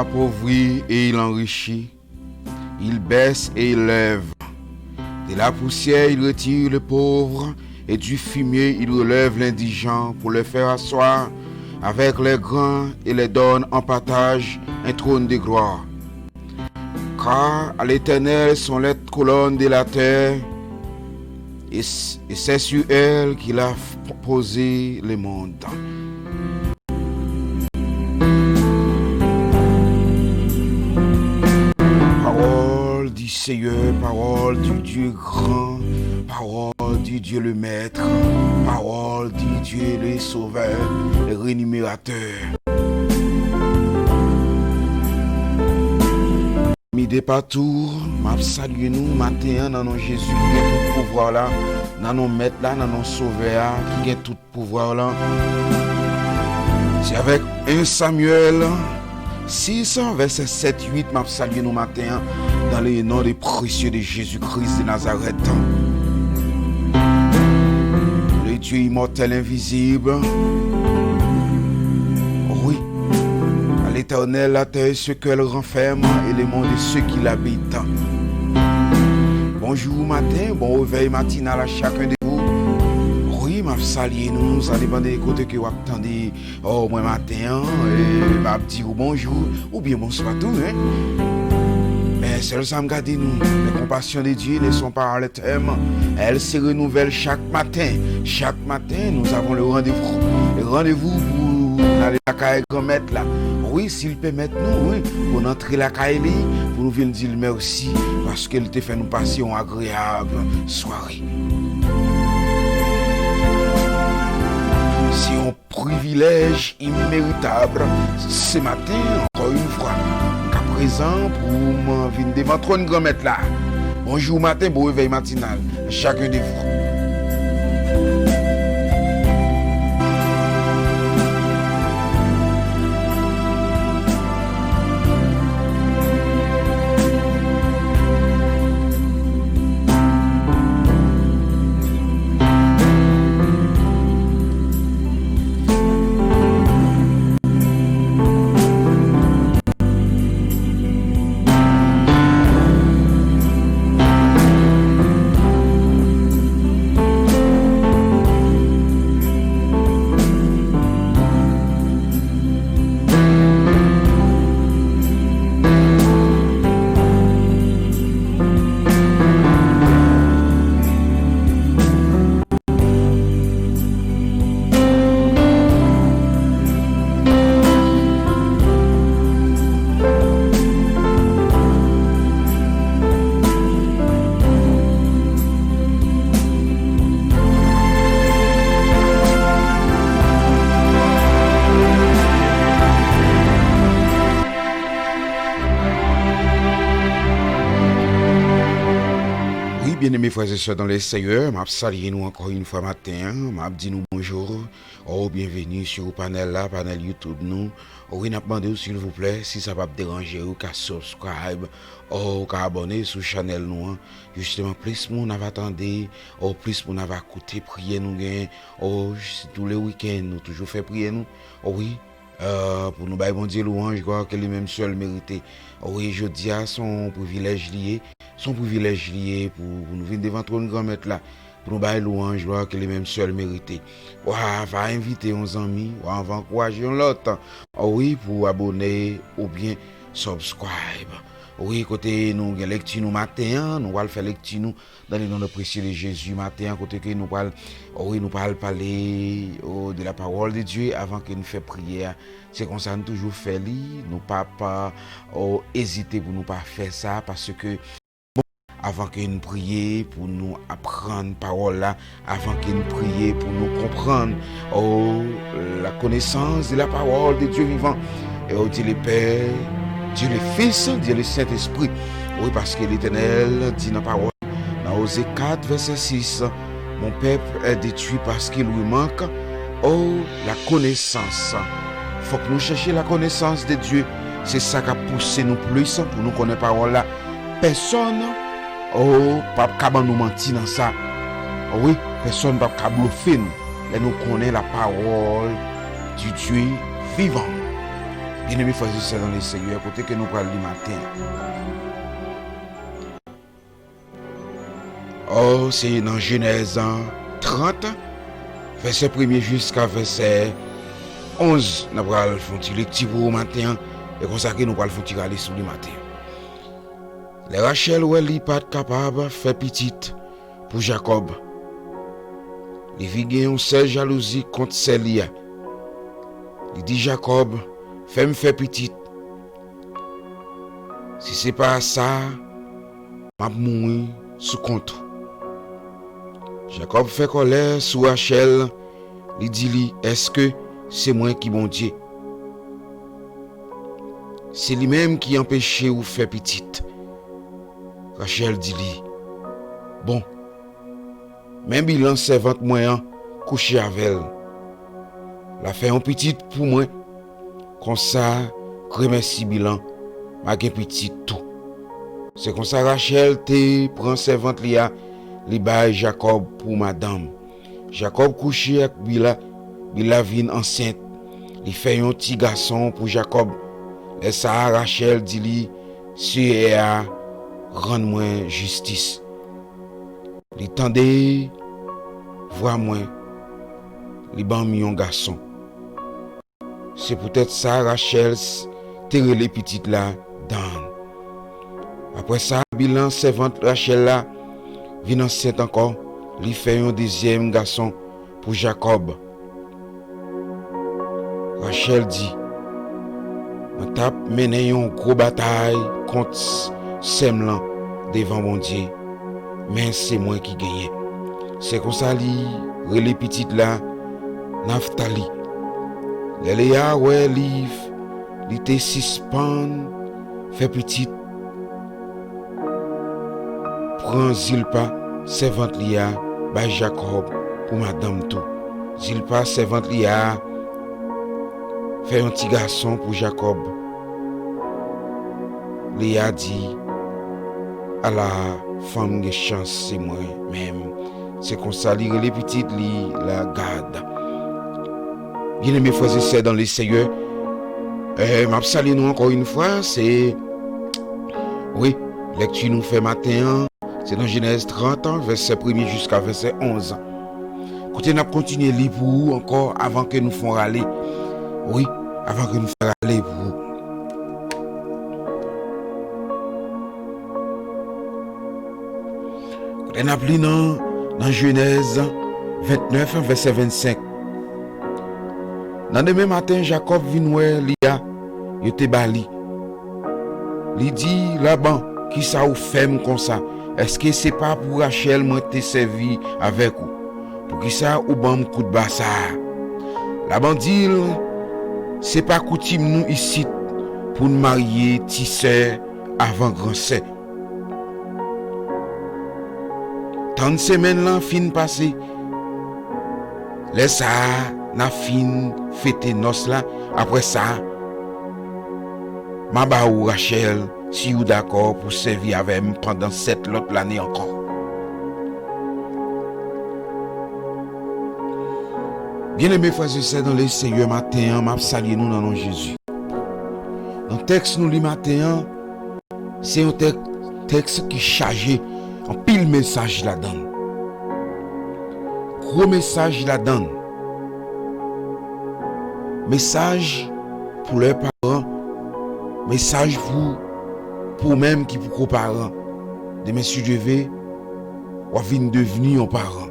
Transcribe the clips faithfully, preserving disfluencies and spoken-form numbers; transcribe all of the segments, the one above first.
appauvri et il enrichit, il baisse et il lève. De la poussière, il retire le pauvre, et du fumier, il relève l'indigent pour le faire asseoir avec les grands et les donne en partage un trône de gloire. Car à l'Éternel sont les colonnes de la terre, et, et c'est sur elles qu'il a posé le monde. Parole du Seigneur, parole du Dieu grand, parole du Dieu le Maître, parole du Dieu le Sauveur, le Rémunérateur. Mi de patou, m ap salye nou maten an nan non Jezi ki gen tout pouvwa la, nan non Mèt la, nan non Sovè a ki gen tout pouvwa la. Se avèk en Samyèl sis, vèsè sèt, uit, m ap salye nou maten an, dans le nom de précieux de Jésus-Christ de Nazareth. Le Dieu immortel, invisible. Oui. À l'Éternel, la terre et ce qu'elle renferme, et le monde et ceux qui l'habitent. Bonjou maten, bon revèy matinal a chacun de vous. Wi, m ap salye nou, sa depann de kote ke w ap tande, oh, mwen maten an, e m ap di w bonjou, oubyen bonswa tou, hein. Men sèl sa m ka di nou, les compassions de Dieu ne sont pas à terme, elles se renouvellent chaque matin. Chaque matin, nous avons le rendez-vous. Le rendez-vous pou n ale lakay Granmèt la. Wi, si l pèmèt nou, wi, pou n antre lakay li, pou nou vin di l mèsi, paske l te fè nou pase yon agreyab sware. Se yon privilèj immérité. Ce matin, encore une fois, m ka prezan pou m vin devan twòn Granmèt la. Bonjou maten, bon revèy matinal, chacun de vous. Wi, byeneme frè e sè dan le Senyè, m ap salye nou ankò yon fwa maten an, m ap di nou bonjou. Oh, byenveni sou panèl la, panèl YouTube nou. Wi, n ap mande w, silvouplè, si sa p ap deranje w, ka subscribe, oh, ou ka abòne sou chanèl nou an. Jisteman, plis moun ava tande, oh, plis moun ava koute priyè nou gen, oh, tou le wikenn, nou toujou fè priyè nou. Oh, wi, euh, pou nou bay Bondye lwanj, glwa ke li menm sèl merite. Oh, wi, jodi a, se yon privilèj li ye. Se yon privilèj li ye pou, pou nou vin devan twòn Granmèt la, pou nou bay lwanj, glwa ke li menm sèl merite. W a va envite yon zanmi, w a va ankouraje yon lòt, oh wi, pou abòne oubyen subscribe. Wi, kote nou gen lekti nou maten an, nou pral fè lekti nou dans le nom de précieux de Jésus maten an, kote ke nou pral, oh wi, nou pral pale, oh, de la parole de Dieu avan ke nou fè priyè a. Se konsa nou toujou fè li, nou pa, pa, oh, ezite pou nou pa fè sa, paske avan ke n priye pou nou aprann pawòl la, avan ke n priye pou nou konprann, oh, la connaissance de la parole de Dieu vivant, et oh Dieu le Père, Dieu le Fils, Dieu le Saint-Esprit. Wi, paske Letènèl di nan pawòl, nan Oze kat, vèsè sis, mon peuple est détruit parce qu'il lui manque, oh, la connaissance. Fòk nou chèche la connaissance de Dieu. Se sa k ap pouse nou plis pou nou konnen pawòl la. Pèsonn, oh, p ap ka ban nou manti nan sa. Wi, pèsonn p ap ka blofe nou lè nou konnen la parole du Dieu vivant. Byeneme frè e sè nan le Senyè, kote ke nou pral li maten an? O, se nan Jenèz trant, vèsè premye jiska vèsè onz, n ap pral fè yon ti lekti pou ou maten an, e konsa ke nou pral fè yon ti rale sou li maten an. Lè Rachèl wè li pa t kapab fè pitit pou Jakòb, li vin gen yon sèl jalouzi kont sè li a. Li di Jakòb, fè m fè pitit. Si se pa sa, m ap mouri sou kont ou. Jakòb fè kòlè sou Rachèl, li di li, èske se mwen ki Bondye? Se li menm ki anpeche ou fè pitit. Rachèl di li, bon, men Bilan sèvant mwen an kouche avè l. L a fè yon pitit pou mwen. Konsa, gremèsi Bilan, m a gen pitit tou. Se konsa Rachèl te pran sèvant li a, li bay Jakòb pou madanm. Jakòb kouche ak Bila, Bila vin ansent. Li fè yon ti gason pou Jakòb. Lè sa a, Rachèl di li, Seyè a rann mwen jistis. Li tande vwa mwen, li ban m yon gason. Se poutèt sa Rachèl te rele pitit la Dan. Apre sa, Bilan, sèvant Rachèl la, vin ansent ankò, li fè yon dezyèm gason pou Jakòb. Rachèl di, mwen t ap mennen yon gwo batay kont sè m lan devan Bondye, men se mwen ki genyen. Se konsa li rele pitit la Naftali. Lè Leya wè li, li te sispann fè pitit, pran Zilpa, sèvant li a, bay Jakòb pou madanm tou. Zilpa, sèvant li a, fè yon ti gason pou Jakòb. Leya di, ala, fanm gen chans, se mwen menm. Se konsa li rele pitit li la Gad. Byeneme frè e sè dan le Senyè, eh, m ap salye nou ankò yon fwa. Se, wi, lekti nou fè maten an, se nan Jenèz trant, vèsè premye jiska vèsè onz. Koute, n ap kontinye li pou ou ankò avan ke nou fè yon rale. Wi, avan ke nou fè rale pou ou. Kote n ap li nan, nan Jenèz vennèf, vèsè vennsenk. Nan demen maten, Jakòb vin wè Leya, yo te ba li. Li di Laban, kisa ou fè m konsa? Èske se pa pou Rachèl mwen te sèvi avèk ou? Poukisa ou ban m kout ba sa a? Laban di l, se pa koutim nou isit pou n marye ti sè avan gran sè. Tann semèn lan fin pase. Lè sa a, n a fin fete nòs la. Apre sa, m a ba ou Rachèl, si ou dakò pou sèvi avè m pandan sèt lòt lane ankò. Byeneme frè e sè dan le Senyè, maten an, m ap salye nou nan non Jezi. Nan tèks nou li maten an, se yon tèk-, tèks ki chaje anpil mesaj ladan l. Gwo mesaj ladan l. Mesaj pou lè paran, mesaj pou, pou ou menm ki poko paran. Demen, si Dye ve, w ap vin devni yon paran.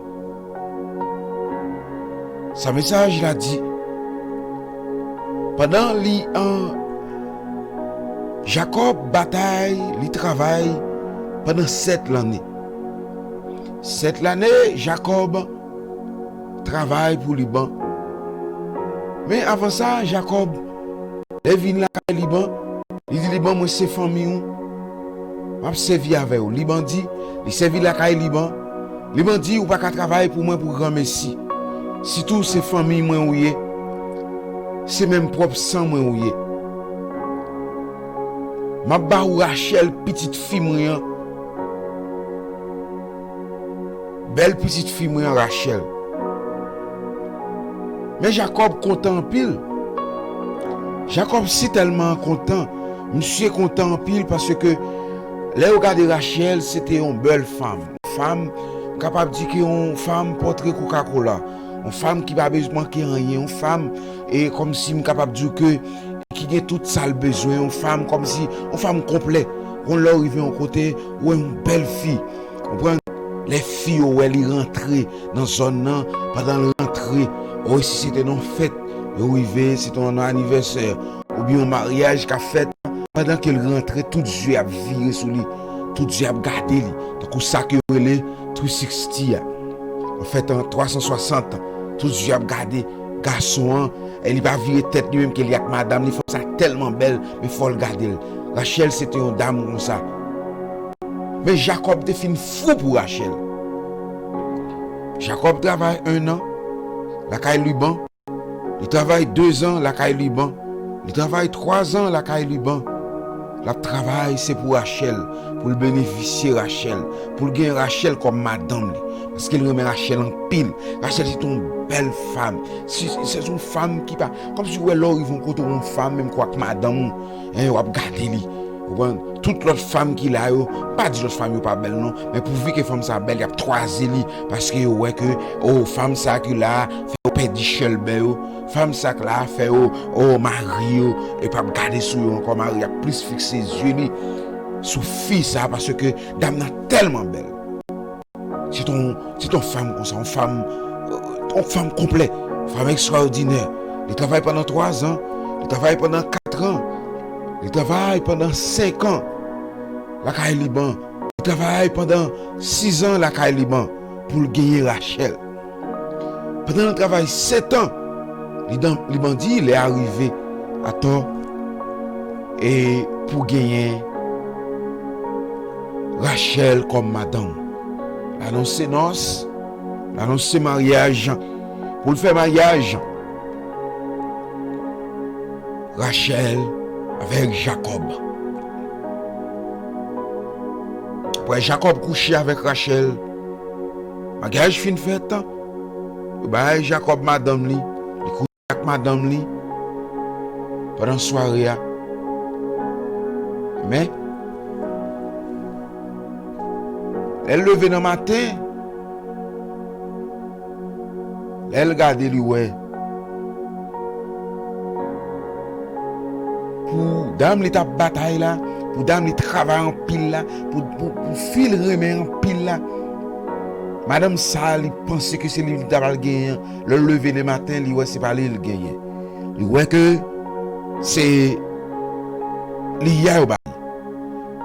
Sa mesaj la di, pandan li an, Jakòb batay, li travay pandan sèt lane. Sèt lane, Jakòb travay pou Liban. Men avan sa, Jakòb, lè vin lakay Liban, li di Liban, mwen se fanmi w, m ap sèvi avè w. Liban di, li sèvi lakay Liban. Liban di, ou pa ka travay pou mwen pou granmesi. Sitou se fanmi mwen ou ye. Se menm pwòp san mwen ou ye. M ap ba ou Rachèl, pitit fi mwen an. Bèl pitit fi mwen an, Rachèl. Men Jakòb kontan anpil. Jakòb si tèlman kontan, misye kontan anpil paske lè yo gade Rachèl, se te yon bèl fanm. Fanm, m kapab di ke yon fanm pòtre Coca-Cola. Yon fanm ki pa bezwen manke anyen, yon fanm, e kòmsi m kapab di w ke, ki gen tout sa l bezwen, yon fanm kòmsi, yon fanm konplè. Konn lè w rive yon kote, ou wè yon bèl fi. Ou konprann? Lè fi yo wè li rantre nan zòn nan, pandan l rantre, o, si se te nan fèt, yo rive, se te nan anivèsè, oubyen yon maryaj k ap fèt, pandan ke l rantre, tout zye ap vire sou li, tout zye ap gade li, tankou sa ke yo rele three sixty a. Anfèt, an twa san swasant, tout zye ap gade gason an, e li pa vire tèt li menm ke li ak madanm li, fanm sa tèlman bèl, men fò l gade l. Rachèl se te yon dam konsa. Men Jakòb te fin fou pou Rachèl. Jakòb travay en an lakay Liban. Li travay de zan lakay Liban. Li travay twa zan lakay Liban. L ap travay, se pou Rachèl, pou l benefisye Rachèl, pou l gen Rachèl kòm madanm li. Paske l renmen Rachèl anpil. Rachèl se yon bèl fanm. Si, se yon fanm ki pa, kòmsi w wè lè w rive yon kote w yon fanm, menm kou ak madanm ou, en, w ap gade li. Ou konprann? Tout lòt fanm ki la yo, m pa di lòt fanm yo pa bèl non, men pouvi ke fanm sa bèl, y ap twaze li, paske yo wè ke, o, fanm sa ki la, fè yo pèdi chèlbè yo, fanm sa k la, fè yo, o, mari yo, e p ap gade sou yo ankò, mari ap plis fikse zye li sou fi sa, paske dam nan tèlman bèl. Se t on, se t on fanm konsa, on fanm, on fanm konplè, fanm ekstraòdinè. Li travay pandan twa zan, li travay pandan kat an, li travay pandan senk an lakay Liban, li travay pandan sis an lakay Liban pou l genyen Rachèl. Pandan l travay sèt an, li dan, li bandi lè a rive atò e pou genyen Rachèl kòm madanm. L anonse nòs, l anonse maryaj, pou l fè maryaj Rachèl avèk Jakòb. Apre Jakòb kouche avèk Rachèl, maryaj fin fèt, yo bay Jakòb madanm li, li kouche ak madanm li pandan sware a. Men, lè l leve nan maten, lè l gade, li wè pou dam li t ap batay la, pou dam li travay anpil la, pou, pou, pou fi l renmen anpil la, madanm sa a, li panse ke se li li ta pral genyen an. Lè l leve nan maten, li wè se pa li l genyen. Li wè ke se Liya yo ba li.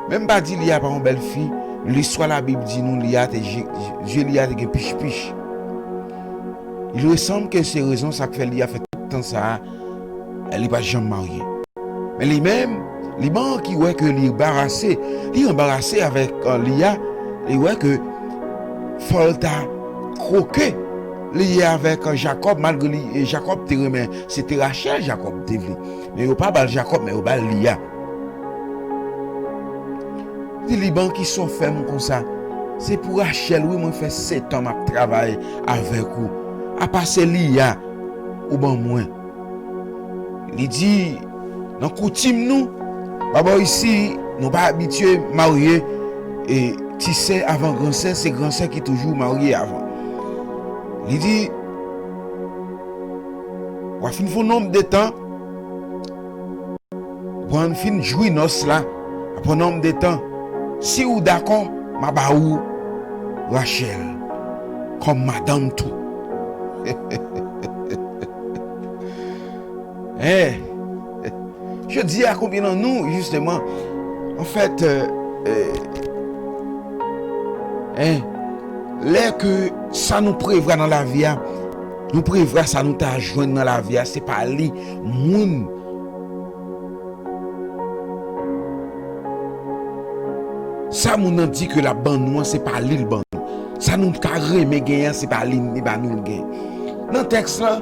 Men m pa di Liya pa yon bèl fi. Listwa Labib di nou Liya te je, je Liya te gen pich pich. Il resanm ke se rezon sa k fè Liya fè tout tan sa a, li pa janm marye. Men li menm, Liban ki wè ke li anbarase, li anbarase avèk, eh, Liya, li wè ke fò l ta kwoke Liya avèk, eh, Jakòb, malgre li, eh, Jakòb te renmen, se te Rachèl Jakòb te vle. Men yo pa ba l Jakòb, men yo ba l Liya. Di Liban, kisa w fè m konsa? Se pou Rachèl, wi, mwen fè sèt an m ap travay avèk ou. Apa se Liya ou ban mwen. Li di, nan koutim nou, bò isi, nou pa abitye marye, e ti sè avan gran sè, se gran sè ki toujou marye avan. Li di, w a fin fè yon nonb de tan, pou n fin jwi nòs la, apre yon nonb de tan, si ou dakò, m a ba ou Rachèl kòm madanm tou. Hein? Jodi a, konbyen nan nou, jisteman, anfèt, euh, euh, hein, lè ke sa nou prevwa nan lavi a, nou prevwa sa nou ta jwenn nan lavi a, se pa li, moun, sa moun nan di ke l ap ban nou an, se pa li l ban nou. Sa nou ka renmen genyen an, se pa li, li ba nou l genyen. Nan tèks la,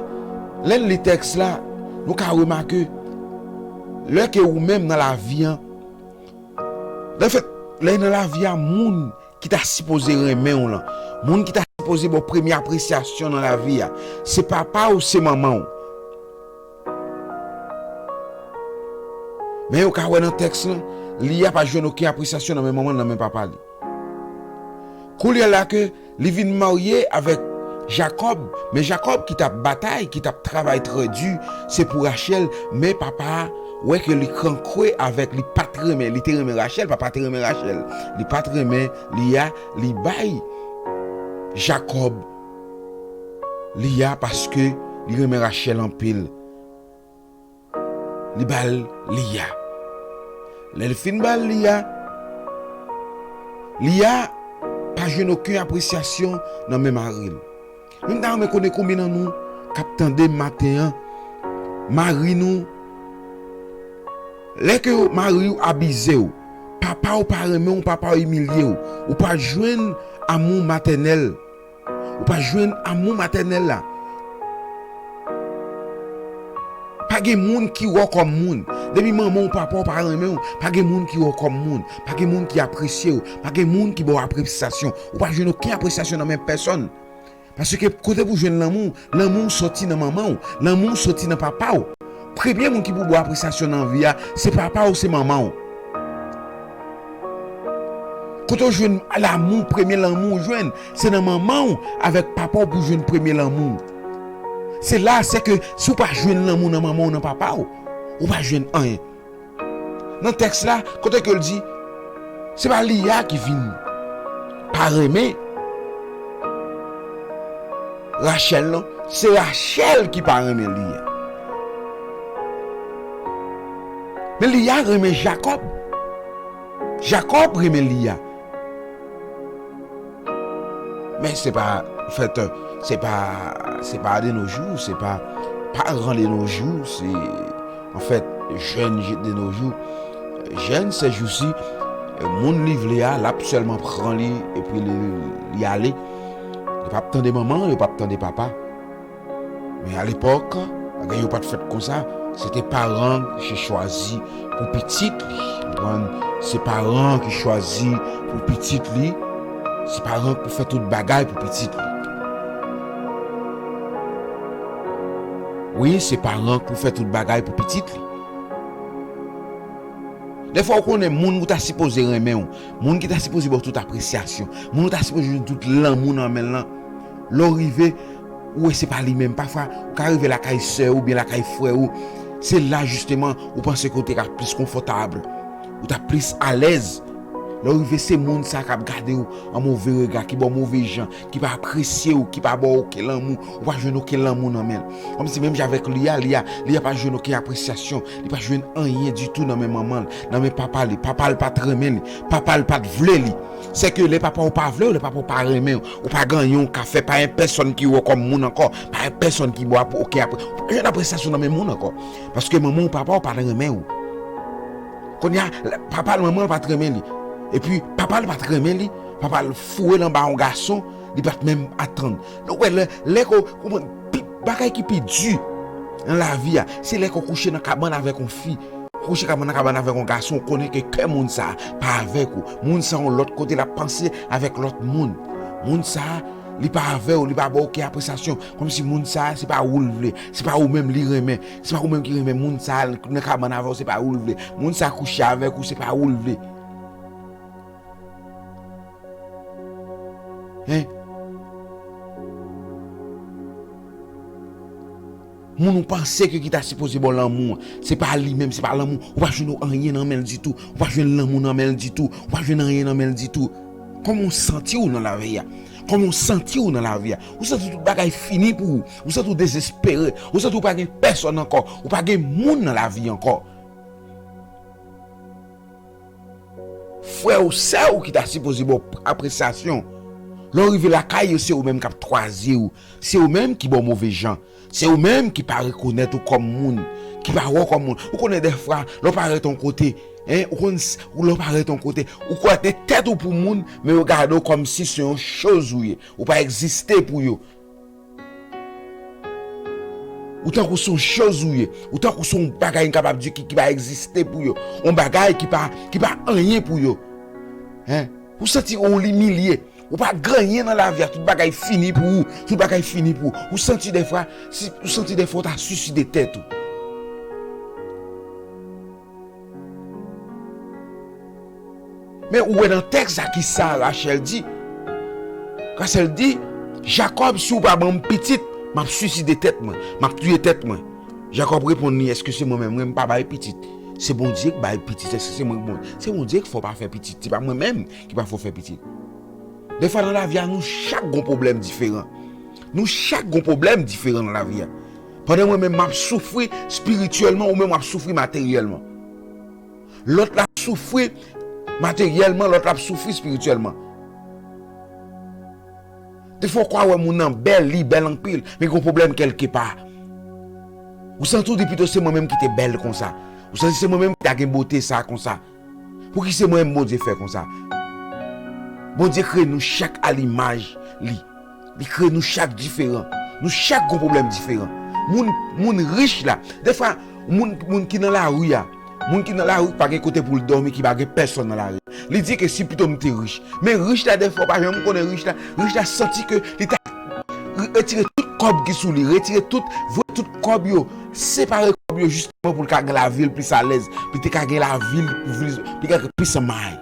lè n li tèks la, nou ka remake, lè ke ou menm nan lavi an, anfèt, lè nan lavi a, moun ki ta sipoze renmen w lan, moun ki ta sipoze ba w premye apresyasyon nan lavi a, se papa w, se manman w. Men ou ka wè nan tèks lan, Liya pa jwenn okenn apresyasyon nan men manman l, nan men papa li. Koulye a la ke li vin marye avèk Jakòb, men Jakòb ki t ap batay, ki t ap travay trè di, se pou Rachèl, men papa a wè ke li rankwe avèk, li pa t renmen, li te renmen Rachèl, papa te renmen Rachèl, li pa t renmen Liya, li bay Jakòb Liya paske li renmen Rachèl anpil. Li ba l Liya. Lè l fin ba l Liya, Liya pa jwenn okenn apresyasyon nan men mari l. Men m ta renmen konnen konbyen nan nou k ap tande m maten an, mari nou, lè ke mari w abize w, papa w pa renmen w, papa w imilye w, ou pa jwenn amou matènèl. Ou pa jwenn amou matènèl la. Pa gen moun ki wè w kòm moun. Depi manman w, papa w pa renmen w, pa gen moun ki wè w kòm moun. Pa gen moun ki apresye w. Pa gen moun ki ba w apresyasyon. Ou pa jwenn okenn apresyasyon nan men pèsonn. Paske kote pou jwenn lanmou, lanmou soti nan manman w, lanmou soti nan papa w. Premye moun ki pou ba w apresyasyon nan vi a, se papa w, se manman w. Kote w jwenn lanmou, premye lanmou w jwenn, se nan manman w avèk papa w pou jwenn premye lanmou. Se la, se ke si w pa jwenn lanmou nan manman w, nan papa w, ou pa jwenn anyen. Nan tèks la, kote ke l di, se pa Liya ki vin pa renmen Rachèl, non. Se Rachèl ki pa renmen Liya. Men Liya renmen Jakòb. Jakòb renmen Liya. Men se pa, anfèt, se pa, se pa de nos jours, se pa paran de nos jours, se, anfèt, jèn de nos jours. Jèn, ces jours-ci, moun li vle a, l ap sèlman pran li, epi li, li ale. Li p ap tande manman, li p ap tande papa. Men alepòk, bagay yo pa t fèt konsa. Se te paran ki chwazi pou pitit li. Konprann? Se paran ki chwazi pou pitit li. Se paran ki pou fè tout bagay pou pitit li. Wi, se paran ki pou fè tout bagay pou pitit li. Dèfwa, ou konnen moun ou ta sipoze renmen w, moun ki ta sipoze ba w tout apresyasyon, moun ou ta sipoze jwenn tout lanmou nan men l lan, lè w rive, ou wè se pa li menm. Pafwa, ou ka rive lakay sè w oubyen lakay frè w, se la jisteman ou panse ke w te ka plis konfòtab, ou ta plis alèz. Lè w rive, se moun sa k ap gade w an move rega, ki ba w move jan, ki pa apresye w, ki pa ba w okenn lanmou, ou pa jwenn okenn lanmou nan men l. Kòmsi menm jan avèk Liya, Liya, Liya pa jwenn okenn apresyasyon, li pa jwenn anyen ditou nan men manman l, nan men papa li. Papa l pa t renmen li, papa l pa t vle li. Sèke lè papa w pa vle w, lè papa w pa renmen w, ou pa gen anyen w ka fè, pa gen pèsonn ki wè w kòm moun ankò, pa gen pèsonn ki ba w okenn apre-, ou pa jwenn apresyasyon nan men moun ankò. Paske manman w, papa w pa t renmen w. Kounye a, papa l, manman l pa t renmen li. Epi, papa l pa t renmen li, papa l foure l anba yon gason, li pa t menm atann. Donk, wè, lè, lè ke w konprann, pi, bagay ki pi di nan lavi a, se lè ke w kouche nan kabann avèk yon fi. Ou kouche kabann nan kabann avèk yon gason, ou konnen ke kè moun sa a pa avèk ou. Moun sa a yon lòt kote l ap panse avèk lòt moun. Moun sa a, li pa avè w, li pa ba w okenn apresyasyon. Kòmsi moun sa a, se pa ou l vle. Se pa ou menm li renmen. Se pa ou menm ki renmen moun sa a, nan kabann avè w, se pa ou l vle. Moun sa a kouche avèk ou, se pa ou l vle. Hein? Moun ou panse ke ki ta sipoze ba w lanmou an, se pa li menm, se pa lanmou, ou pa jwenn anyen nan men l ditou, ou pa jwenn lanmou nan men l ditou, ou pa jwenn anyen nan men l ditou. Kòman w santi w nan lavi a? Kòman w santi w nan lavi a? Ou santi tout bagay fini pou ou, ou santi w dezespere, ou santi w pa gen pèsonn ankò, ou pa gen moun nan lavi ankò. Frè w, sè w ki ta sipoze ba w apresyasyon, lè w rive lakay yo, se ou menm k ap twazi w, se ou menm ki ba w move jan, se ou menm ki pa rekonèt ou kòm moun, ki pa wè w kòm moun. Ou konnen dèfwa, lè w parèt yon kote, en, ou konn s-, ou lè w parèt yon kote, ou kwè te tèt ou pou moun, men yo gade w kòmsi se yon choz ou ye, ou pa egziste pou yo. Ou tankou se yon choz ou ye. Ou tankou se yon bagay, m kapab di, ki, ki pa egziste pou yo. Yon bagay ki pa, ki pa anyen pou yo. Hein? Ou santi ou imilye. Ou pa gen anyen nan lavi a. Tout bagay fini pou ou. Tout bagay fini pou ou. Ou santi dèfwa, si, ou santi dèfwa ou ta siside tèt ou. Men ou wè nan tèks la ki sa Rachèl di. Rachèl di, Jakòb, si w pa ban m pitit, m ap swiside tèt mwen, m ap touye tèt mwen. Jakòb reponn li, èske se mwen menm? Mwen, m pa bay pitit. Se Bondye k bay pitit. Èske se mwen k bon? Se Bondye k fè w pa fè pitit. Se pa mwen menm ki pa fè w fè pitit. Defwa nan lavi a, nou chak gon pwoblèm diferan. Nou chak gon pwoblèm diferan nan lavi a. Pandan mwen menm m ap soufri espirityèlman, ou menm w ap soufri materyèlman. Lòt la ap soufri materyèlman, lòt la ap soufri espirityèlman. Defwa w ka wè moun nan bèl, li bèl anpil, men gon pwoblèm kèlkepa. Ou santi w di pito se mwen menm ki te bèl konsa. Ou santi se mwen menm ki ta gen bote sa konsa. Pouki se mwen menm Bondye fè konsa? Bondye kreye nou chak a limaj li. Li kreye nou chak diferan. Nou chak gon pwoblèm diferan. Moun, moun rich la, defwa, moun, moun ki nan lari a, moun ki nan lari ki pa gen kote pou l dòmi, ki pa gen pèsòn nan lari. Li di ke si pito m te rich. Men rich la, defwa, w pa janm konnen rich la. Rich la santi ke li ta re-, retire tout kòb ki sou li, retire tout, voye tout kòb yo, separe kòb yo jisteman pou l ka gen lavi l plis alèz, pou l te ka gen lavi l, pou l, pou l ka gen plis anmay.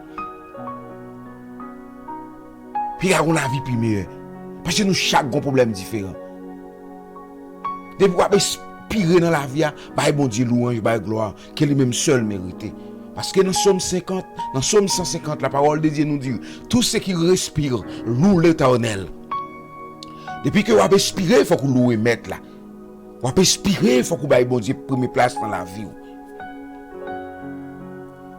Pou l ka gen yon lavi pi meyè. Paske nou chak gon pwoblèm diferan. Depi w ap espire nan lavi a, bay Bondye lwanj, bay glwa ke li menm sèl merite. Paske nan Sòm senkant, nan Sòm san senkant, la parole de Dieu nous dit, tout ce qui respire loue l'Éternel. Depi ke w ap espire, fòk ou louwe Mèt la. W ap espire, fòk ou bay Bondye premye plas nan lavi w.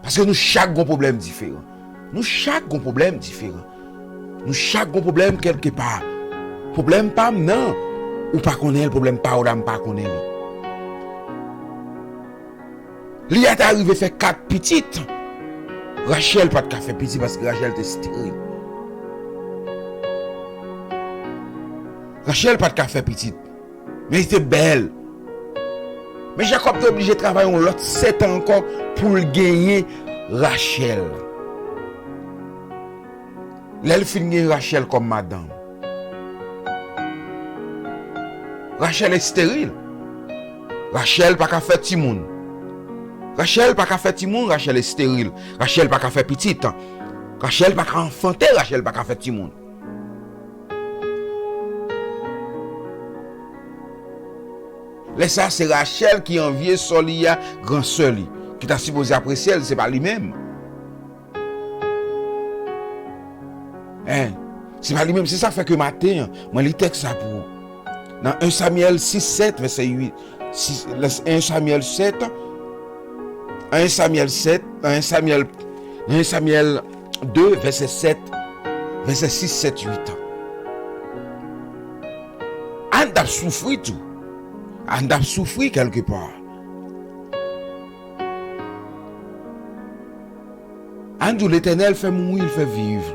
Paske nou chak gon pwoblèm diferan. Nou chak gon pwoblèm diferan. Nou chak gon pwoblèm kèlkepa. Pwoblèm pa m nan, ou pa konnen l, pwoblèm pa w la, m pa konnen li. Liya ta rive fè kat pitit. Rachèl pa t ka fè pitit paske Rachèl te esteril. Rachèl pa t ka fè pitit. Men li te bèl. Men Jakòb te oblije travay yon lòt sèt an ankò pou l genyen Rachèl. Lè l fin gen Rachèl kòm madanm, Rachèl esteril. Rachèl pa ka fè timoun. Rachèl pa ka fè timoun, Rachèl esteril. Rachèl pa ka fè pitit. Rachèl pa ka anfante, Rachèl pa ka fè timoun. Lè sa, se Rachèl ki anvye sò li a, gran sè li, ki ta sipoze apresye l, se pa li menm. Hein? Se pa li menm, se sa fè ke maten an, mwen li tèks la pou ou. Nan en Samyèl sis sèt, vèsè uit, sis, en Samyèl sèt, en Samyèl sèt, nan en Samyèl, nan en Samyèl de, vèsè sèt, vèsè sis, sèt, uit. Ann t ap soufri tou. Ann t ap soufri kèlkepa. Ann di w, Letènèl fè mouri, il fait vivre.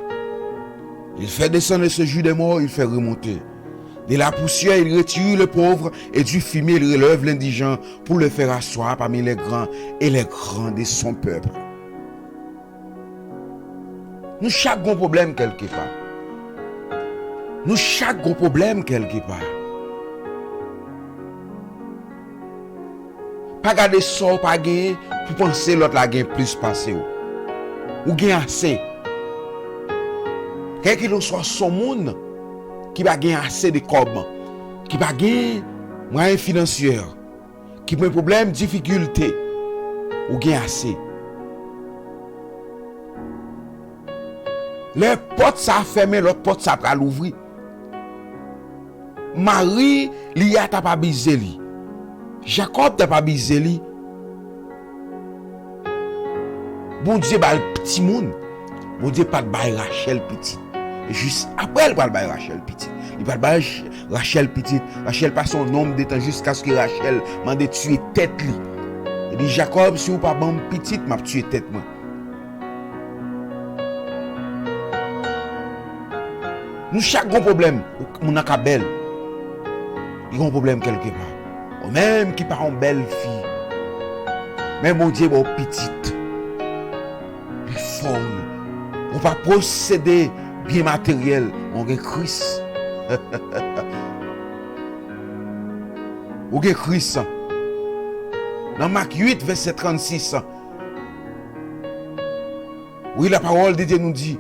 Il fait descendre le séjour des morts, il fait remonter. De la poussière, il retire le pauvre, et du fumier, il relève l'indigent pour le faire asseoir parmi les grands et les grands de son peuple. Nou chak gon pwoblèm kèlkepa. Nou chak gon pwoblèm kèlkepa. Pa gade sa w pa genyen pou panse lòt la gen plis pase w. Ou gen ase. Kèlkeswa s on moun ki pa gen ase de kòb, ki pa gen mwayen finansyè, ki gen pwoblèm, difikilte, ou gen ase. Lè pòt sa a fèmen, lòt pòt sa a pral ouvri. Mari Liya t ap abize li. Jakòb t ap abize li. Bondye ba l timoun. Bondye pa t bay Rachèl pitit. E jis apre, l pral bay Rachèl pitit. Li pral bay Rach-, Rachèl pitit. Rachèl pase yon nonb de tan jiskaske Rachèl mande tiye tèt li. Li di, Jakòb, si w pa ban m pitit, m ap tiye tèt mwen. Nou chak gon pwoblèm. Moun nan ka bèl, li gon pwoblèm kèlkepa. Ou menm ki pa yon bèl fi, men Bondye ba w pitit. Li fè w. Ou pa posede byen materyèl, men w gen Kris. Ou gen Kris. Nan Mak uit, vèsè trannsis, Wi, la parole de Dieu nous dit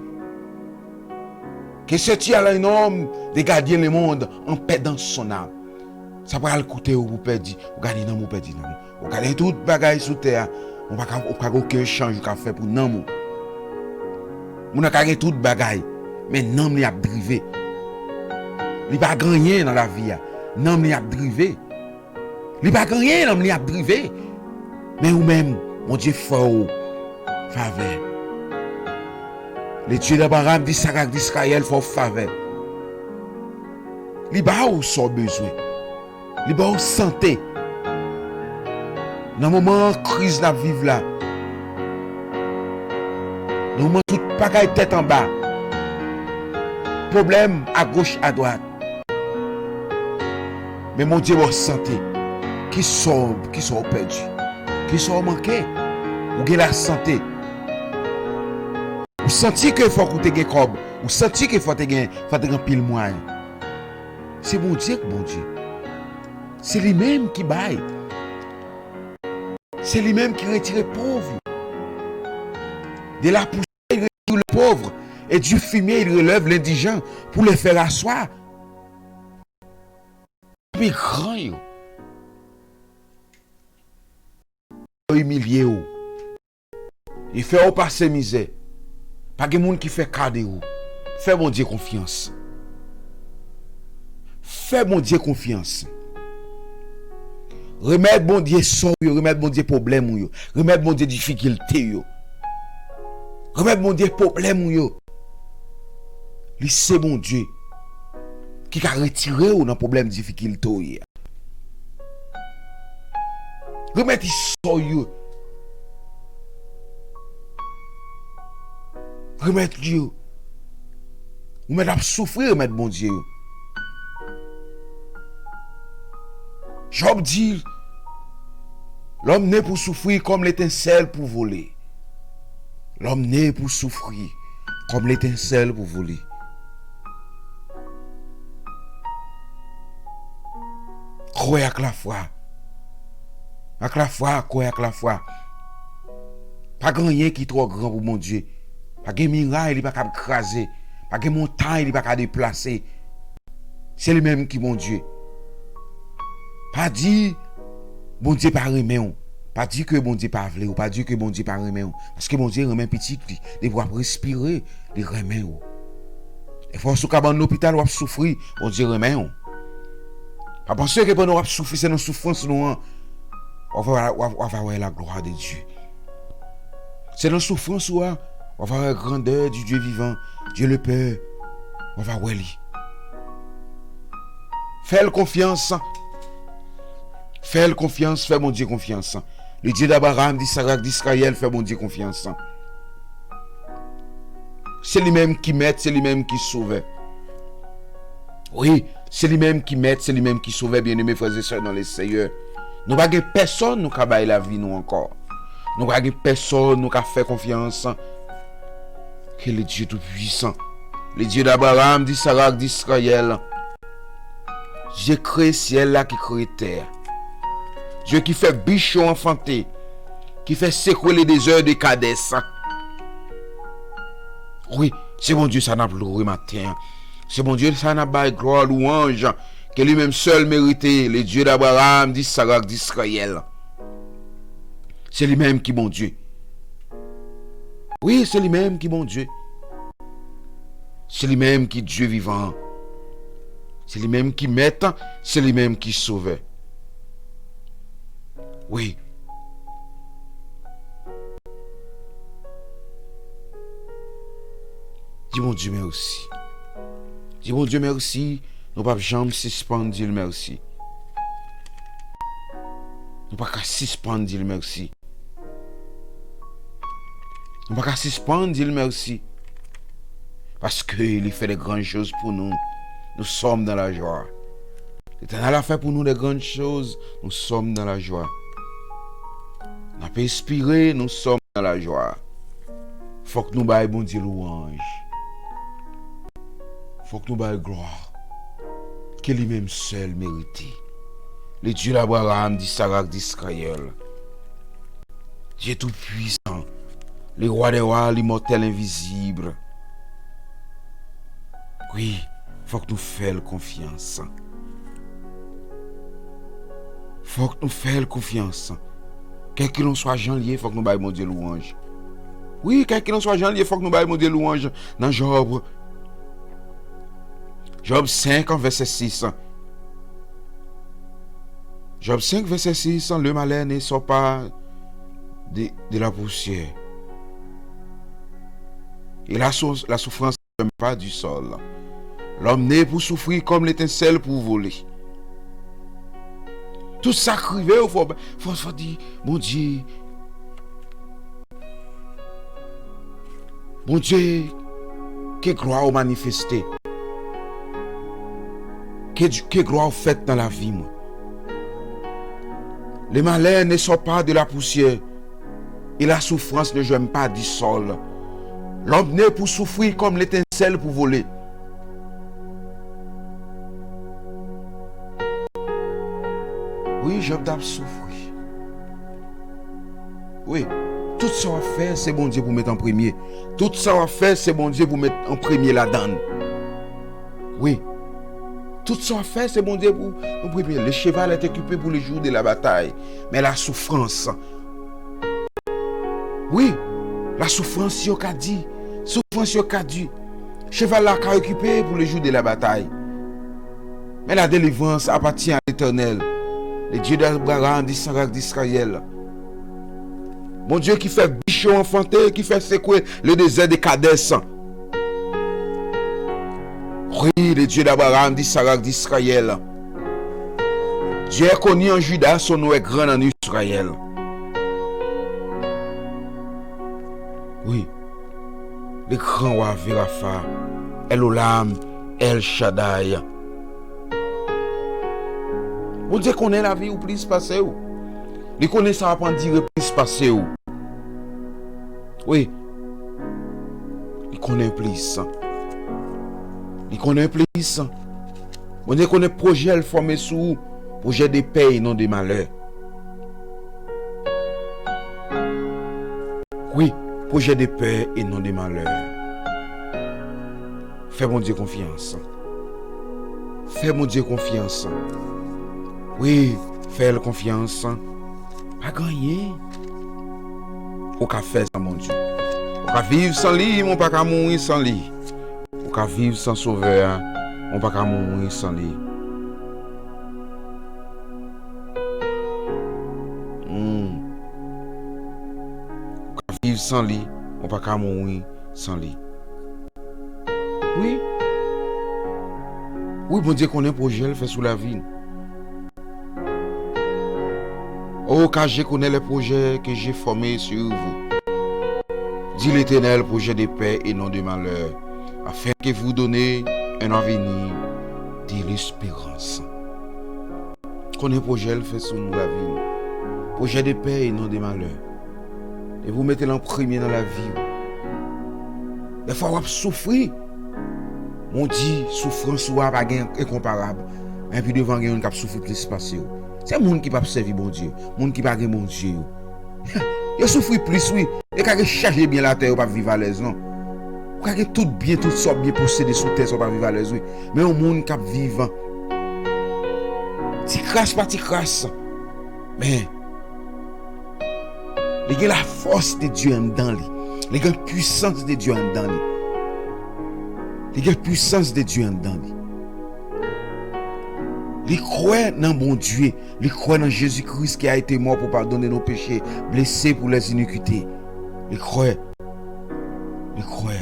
que ce tu as un homme de garder le monde en perdant son âme. Sa pral koute w pou pèdi, ou gade nanm ou, pèdi nanm ou. Ou gade tout bagay sou tè a, ou pa ka, ou pa gen okenn chanj ou ka fè pou nanm ou. Moun nan ka gen tout bagay, men nanm li ap drive. Li pa gen anyen nan lavi a, nanm li ap drive. Li pa gen anyen, nanm li ap drive. Men ou menm, Bondye fè w favè. Le Dieu d'Abraham, d'Isaac, d'Israël fè w favè. Li ba w sa w bezwen. Li ba w sante. Nan moman kriz n ap viv la, nan moman tout bagay tèt anba, pwoblèm agoch adwat, men Bondye ba w sante. Kisa w, kisa w pèdi? Kisa w manke? Ou gen lasante. Ou santi ke fòk ou te gen kòb. Ou santi ke fòk te gen, fòk te gen anpil mwayen. Se Bondye k Bondye. Se li menm ki bay. Se li menm ki retire pòv yo. De la poussière, il retire le pauvre. Et du fumier, il relève l'indigent pour le faire asseoir. Pi gran yo. Yo imilye w. Li fè w pase mizè. Pa gen moun ki fè ka de ou. Fè Bondye konfyans. Fè Bondye konfyans. Remèt Bondye sa w yo, remèt Bondye pwoblèm ou yo, remèt Bondye difikilte yo. Remèt Bondye pwoblèm ou yo. Li se Bondye ki ka retire w nan pwoblèm, difikilte w ye a. Remèt li sa w yo. Remèt li yo. Ou mèt ap soufri, remèt Bondye yo. Jòb di, l'homme né pour souffrir comme l'étincelle pour voler. L'homme né pour souffrir comme l'étincelle pour voler. Kwè ak lafwa. Ak lafwa, kwè ak lafwa. Pa gen anyen ki twò gran pou Bondye. Pa gen miray li pa kab kraze. Pa gen montay li pa ka deplase. Se li menm ki Bondye. Pa di Bondye pa renmen w. Pa di ke Bondye pa vle w. Pa di ke Bondye pa renmen w. Paske Bondye renmen pitit li. Depi w ap respire, li renmen w. E fòs ou ka ban lopital, w ap soufri, Bondye renmen w. Pa panse ke pandan w ap soufri, se nan soufrans nou an, w ap, w ap, w ap wè la gloire de Dieu. Se nan soufrans ou a, w ap wè grandè du Dieu vivant, Dieu le Père, w ap wè li. Fè l konfyans. Fè l konfyans, fè Bondye konfyans. Le Dieu d'Abraham, d'Isaac, d'Israël, fè Bondye konfyans. Se li menm ki mèt, se li menm ki sovè. Wi, se li menm ki mèt, se li menm ki sovè, byeneme frè e sè nan le Seyè. Nou pa gen pèsonn nou ka bay lavi nou ankò. Nou pa gen pèsonn nou ka fè konfyans ke le Dieu Tout-Puissant, le Dieu d'Abraham, d'Isaac, d'Israël. Dye kreye syèl la ki kreye tè a. Dye ki fè bich yo anfante, ki fè sekwe le dezè de Kadès. Wi, se Bondye sa n ap lwe maten an. Se Bondye sa n ap bay glwa, lwanj, ke li menm sèl merite, le Dieu d'Abraham, d'Isaac, d'Israël. Se li menm ki Bondye. Wi, se li menm ki Bondye. Se li menm ki Dye vivan an. Se li menm ki mèt, se li menm ki sovè. Wi. Di Bondye mèsi. Di Bondye mèsi. Nou p ap janm sispann di l mèsi. Nou pa ka sispann di l mèsi. Nou pa ka sispann di l mèsi. Paske li fè de gran choz pou nou. Nous sommes dans la joie. L'Éternel a fait pour nous de grandes choses. Nous sommes dans la joie. N ap espire, nous sommes dans la joie. Fòk nou bay Bondye lwanj. Fòk nou bay glwa. Ke li menm sèl merite. Le Dieu d'Abraham, d'Isaac, d'Israël. Dieu tout-puissant. Le roi des rois, l'immortel invisible. Wi, fòk nou fè l konfyans. Fòk nou fè l konfyans. Kèlkelanswa jan l ye, fòk nou bay Bondye lwanj. Wi, kèlkelanswa jan l ye, fòk nou bay Bondye lwanj. Nan Jòb, Jòb senk, vèsè sis. Jòb senk, vèsè sis, le malheur ne sort pas de, de la poussière. Et la sou-, la souffrance ne vient pas du sol. L'homme naît pour souffrir comme l'étincelle pour voler. Tout sa k rive w, fò, fò, fò di, Bondye, Bondye, ke glwa w manifeste. Ke, ke glwa w fèt nan lavi mwen. Le malheur ne sort pas de la poussière, et la souffrance ne germe pas du sol. L'homme naît pour souffrir comme l'étincelle pour voler. Wi, Jòb t ap soufri. Wi, tout sa w ap fè, se Bondye pou met an premye. Tout sa w ap fè, se Bondye pou met an premye ladan l. Wi. Tout sa w ap fè, se Bondye pou an premye. Le cheval est équipé pour le jour de la bataille. Mais la souffrance, wi, la souffrance, yo ka di, soufrans yo ka di. Cheval la ka ekipe pou le jour de la bataille. Mais la délivrance appartient à l'Éternel, le Dieu d'Abraham, d'Isaac, d'Israël. Bondye ki fè bich yo anfante, ki fè sekwe le désert de Kadès. Wi, le Dieu d'Abraham, d'Isaac, d'Israël. Dieu est connu en Juda, son nom est grand en Israël. Wi. Le grand roi Verafa, El Olam, El Shaddai. Bondye konnen lavi w plis pase w. Li konnen sa w ap andire plis pase w. Wi. Li konnen plis. Li konnen plis. Bondye konnen pwojè l fòme sou ou, pwojè de pè e non de malè. Wi, pwojè de pè e non de malè. Fè Bondye konfyans. Fè Bondye konfyans. Wi, fè l konfyans. Pa gen anyen ou ka fè san Bondye. Ou ka viv san li, men w pa ka mouri san li. Ou ka viv san Sovè a, men w pa ka mouri san li. Hmm. Ou ka viv san li, men w pa ka mouri san li. Wi. Wi, Bondye konnen pwojè l fè sou lavi n. Oh, car je connais les projets que j'ai formés sur vous, dit l'Éternel, projets de paix et non de malheur, afin que vous donner un avenir de l'espérance. Konnen pwojè l fè sou nou lavi nou. Pwojè de pè e non de malè. Depi w mete l an premye nan lavi w. Dèfwa w ap soufri. Men w di, soufrans ou a pa gen enkonparab. Men pi devan gen youn k ap soufri plis pase w. Se moun ki p ap sèvi Bondye, moun ki pa gen Bondye yo. Yo soufri plis, wi. E ka gen chaje byen latè, yo p ap viv alèz, non. Ou ka gen tout byen, tout sa w byen posede sou tè, sa w pa viv alèz, wi. Men yon moun k ap viv ti kras pa ti kras. Men, li gen lafòs de Dye anndan li. Li gen pwisans de Dye anndan li. Li gen pwisans de Dye anndan li. Li kwè nan Bondye. Li kwè nan Jezi Kris ki a ete mò pou padone nou peche, blese pou lèzinikite. Li kwè. Li kwè.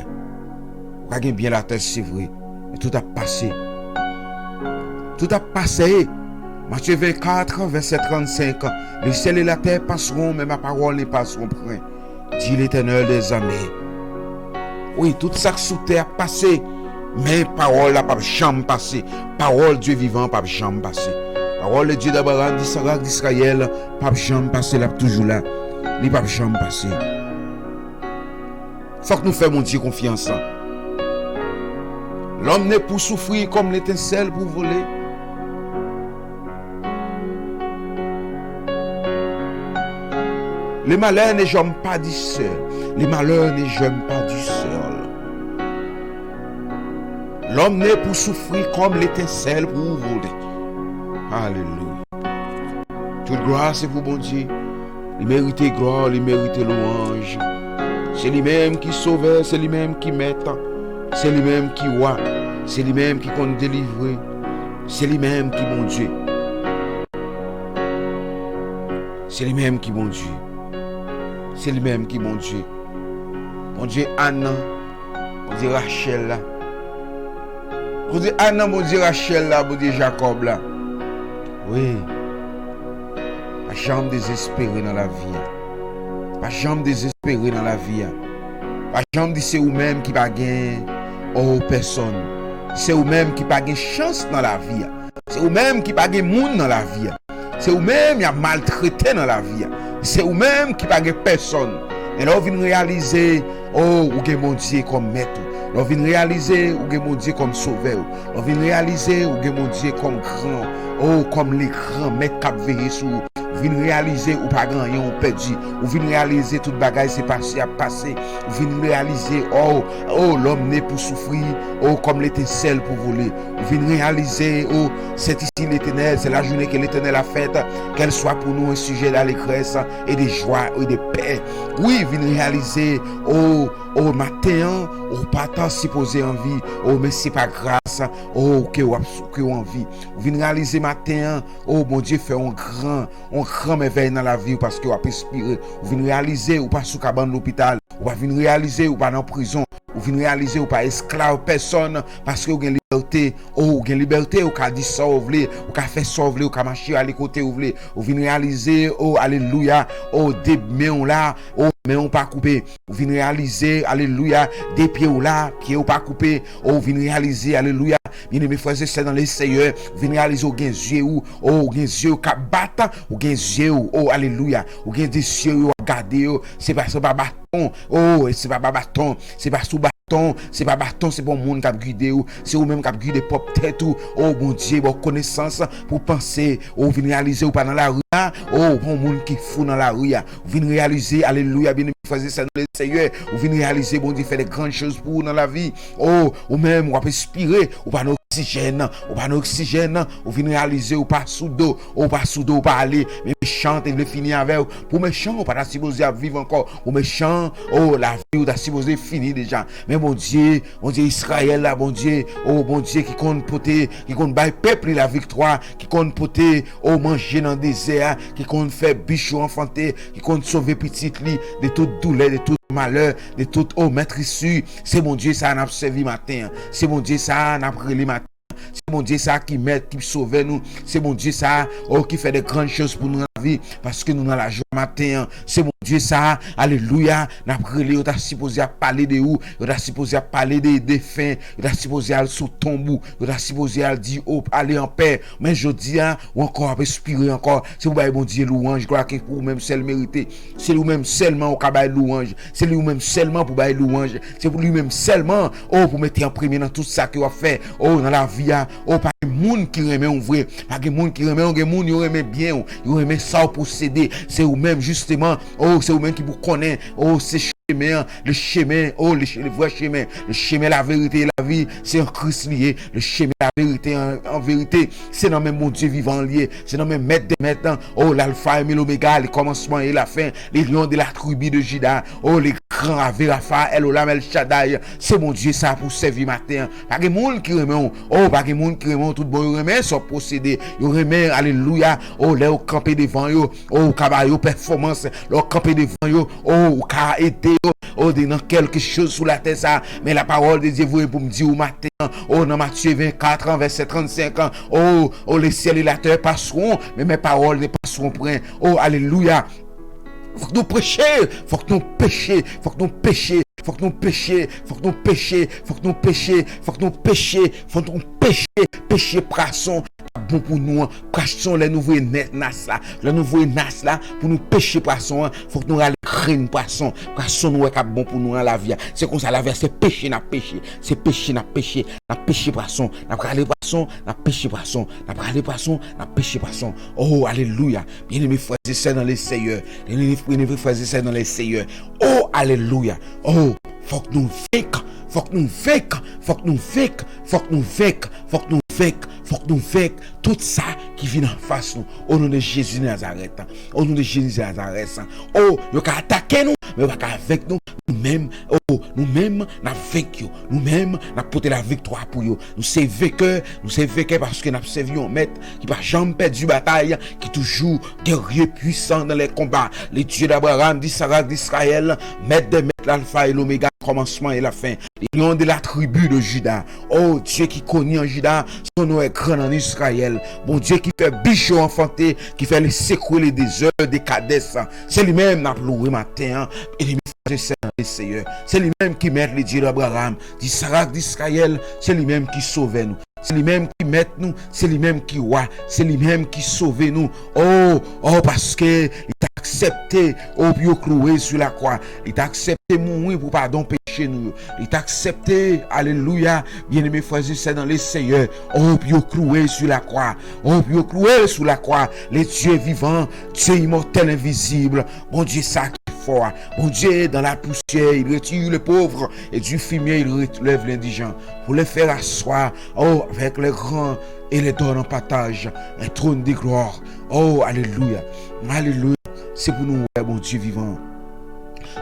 Ou ka gen byen latè, se vre. Men tout ap pase. Tout ap pase. Matthieu vingt-quatre, verset trente-cinq. Le ciel et la terre passeront, mais ma parole ne passeront point, dit l'Éternel des armées. Wi, tout sa k sou tè ap pase, men pawòl la p ap janm pase. Pawòl Dye vivan p ap janm pase. Pawòl de Dye d'Abraham, d'Isaac, d'Israël p ap janm pase, l ap toujou la. Li p ap janm pase. Fòk nou fè Bondye konfyans. L'homme naît pour souffrir comme l'étincelle pour voler. Le malheur ne germe pas du sol. Les malheurs ne germent pas du sol. L'homme naît pour souffrir comme l'étincelle pour voler. Alelouya. Tout glwa se pou Bondye. Li merite glwa, li merite lwanj. Se li menm ki sovè, se li menm ki mèt, se li menm ki wa, se li menm ki konn delivre, se li menm ki Bondye. Se li menm ki Bondye. Se li menm ki Bondye. Bondye Ann nan, Bondye Rachèl la. Bondye Ann nan, Bondye Rachèl la, Bondye Jakòb la. Wi. Pa janm dezespere nan lavi a. Pa janm dezespere nan lavi a. Pa janm di se ou menm ki pa gen, o, pèsòn. Se ou menm ki pa gen chans nan lavi a. Se ou menm ki pa gen moun nan lavi a. Se ou menm y ap maltrete nan lavi a. Se ou menm ki pa gen pèsòn. Men lè w vin reyalize, o, ou gen Bondye kòm mèt ou. Lè w vin reyalize ou gen Bondye kòm sovè w. Lè w vin reyalize ou gen Bondye kòm gran, o, kòm le gran mèt k ap veye sou ou. Ou vin reyalize ou pa gen anyen, ou pèdi. Ou vin reyalize tout bagay se pase ap pase. Ou vin reyalize, o, o, l'homme naît pour souffrir, o, comme l'étincelle pour voler. Ou vin reyalize, o, c'est ici l'Éternel, c'est la journée que l'Éternel a faite, qu'elle soit pour nous un sujet d'allégresse et de joie et de paix. Wi, vin reyalize, o, o, maten an, ou pa ta sipoze anvi, o, men se pa gras, o, ke w ap sou, ke w anvi. Ou vin reyalize maten an, o, Bondye fè yon gran, yon gran mèvèy nan lavi w paske w ap espire. Ou vin reyalize ou pa sou kabann lopital. Ou pa vin reyalize ou pa nan prizon. Ou vin reyalize ou pa esklav pèsòn paske ou gen libète. O, ou gen libète, ou ka di sa w vle, ou ka fè sa w vle, ou ka mache ale kote w vle. Ou vin reyalize, o, alelouya, o, de men w la, o, men w pa koupe. Ou vin reyalize, alelouya, de pye w la, pye w pa koupe. O, ou vin reyalize, alelouya, byeneme frè e sè nan le Seyè, ou vin reyalize ou gen zye ou, o, ou gen zye ou k ap bat, ou gen zye ou, o, alelouya, ou gen de zye ou ap gade yo, se pa, se pa baton, o, se pa, pa baton, se pa sou baton, se pa baton, se pa yon moun k ap gide ou, se ou menm k ap gide pwòp tèt ou, o, Bondye ba w konesans pou panse, o, ou vin reyalize ou pa nan lari a, o, ou pa yon moun ki fou nan lari a, ou vin reyalize, alelouya, byeneme frè e sè nan le Seyè, ou vin reyalize Bondye fè de grann choz pou ou nan lavi, o, ou menm, w ap espire, ou pa nan oksijèn, ou pa nan oksijèn, ou vin reyalize ou pa sou do, ou pa sou do, ou pa ale, men mechan te vle fini avè w, pou mechan, ou pa ta sipoze ap viv ankò, ou mechan, o, lavi ou ta sipoze fini deja, men Bondye, Bondye Izrayèl la, Bondye, o, Bondye ki konn pote, ki konn bay pèp li laviktwa, ki konn pote, o, manje nan dezè a, ki konn fè bich yo anfante, ki konn sove pitit li de tout doulè, de tout malè, de tout, o, mètrisi. Se Bondye sa a n ap sèvi maten an. Se Bondye sa a n ap rele maten an. Se Bondye sa a ki mèt, ki sovè nou. Se Bondye sa a, o, ki fè de grann choz pou nou nan lavi, paske nou nan lajwa maten an. Se Bondye sa a, alelouya, n ap rele, yo ta sipoze ap pale de ou, yo ta sipoze ap pale de defen, yo ta sipoze al sou tonb ou, yo ta sipoze al di, o, ale anpè. Men jodi a, ou ankò ap espire ankò. Se pou bay Bondye lwanj, glwa ke pou ou menm sèl merite. Se li ou menm sèlman ou ka bay lwanj. Se li ou menm sèlman pou bay lwanj. Se pou li menm sèlman, o, pou mete an premye nan tout sa ke w ap fè. O, nan lavi a, o, pa gen moun ki renmen w vre. Pa gen moun ki renmen w. Gen moun yo renmen byen w. Yo renmen sa w posede. Se ou menm, jisteman. O, se ou menm ki pou konnen. O, se chemen an. Le chemen. O, le, le vrè chemen. Le chemen, la vérité et la vie. Se an Kris li ye. Le chemen, la vérité, an, an verite. Se nan men Bondye vivan li ye. Se nan men Mèt dè mèt lan. O, l'Alpha et l'Oméga, le commencement et la fin. Le lion de la tribu de Juda. O, le grand Ave Rapha, El Olam, El Shaddai. Se Bondye sa pou sèvi maten an. Pa gen moun ki renmen w. O, pa gen moun ki renmen w. Tout bon, yo renmen sa w posede. Yo renmen, alelouya. O, lè w kanpe devan yo. O, ou ka ba yo pèfòmans. Lè w kanpe devan yo. O, ou ka ede yo. O, de nan kèlke choz sou latè sa. Men la parole de Dieu voye pou m di w maten an. O, nan Matye vennkat an, vèsè trannsenk an. O, o, le ciel et la terre passeront, mais mes paroles ne passeront point. O, alelouya. Fòk nou preche, fòk nou peche, fòk nou peche, fòk nou peche, fòk nou peche, fòk nou peche, fòk nou peche, fòk nou peche, peche prason, k ap bon pou nou an. Pwason, lè nou voye nè-, nas la, lè nou voye nas la pou nou peche pwason an, fòk nou rale grenn pwason. Pwason nou wè k ap bon pou nou nan lavi a. Se konsa lavi a, se peche n ap peche. Se peche n ap peche. N ap peche pwason. N ap rale pwason, n ap peche pwason. N ap rale pwason, n ap peche pwason. Oh, alelouya. Byeneme frè e sè nan le Seyè. Byeneme frè e sè nan le Seyè. Oh, alelouya. Oh, fòk nou venk. Fòk nou venk. Fòk nou venk. Fòk nou venk. Fòk nou venk. Fòk nou venk. Tout sa ki vin anfas nou. O non de Jezi Nazarèt. O non de Jezi Nazarèt. Oh, yo ka atake nou, men yo pa ka venk nou. Nou menm, oh, nou menm, n ap venk yo. Nou menm, n ap pote laviktwa pou yo. Nou se venkè, nou se venkè paske n ap sèvi yon mèt ki pa janm pèdi batay, ki toujou guerrier puissant dans les combats. Le Dieu d'Abraham, d'Isaac, d'Israël, maître des maîtres, l'alpha et l'oméga, le commencement et la fin. Le lion de la tribu de Juda. Oh, Dieu qui cognit en Juda, son nom est grand en Israël. Bondye ki fè bijo anfante, ki fè li sekwe le dezè de Kadès. Se li menm n ap louwe maten an. Byeneme frè e sè nan le Seyè. Se li menm ki mèt, le Dye d'Abraham, d'Isaac, d'Israël. Se li menm ki sovè nou. Se li menm ki mèt nou. Se li menm ki wa. Se li menm ki sove nou. Oh, oh, paske li t aksepte, oh, pou yo klouwe sou lakwa. Li t aksepte mouri pou padon peche nou yo. Li t aksepte, alelouya, byeneme frè e sè nan le Seyè, oh, pou yo klouwe sou lakwa. Oh, pou yo klouwe sou lakwa. Le Dieu vivant, Dieu immortel, invisible, Bondye sa ki fò a. Bondye, dans la poussière, il retire le pauvre, et du fumier, il relève l'indigent, pour les faire asseoir, oh, avec les grands, et les donner en partage un trône de gloire. Oh, alelouya. Alelouya. Se pou nou wè Bondye vivan.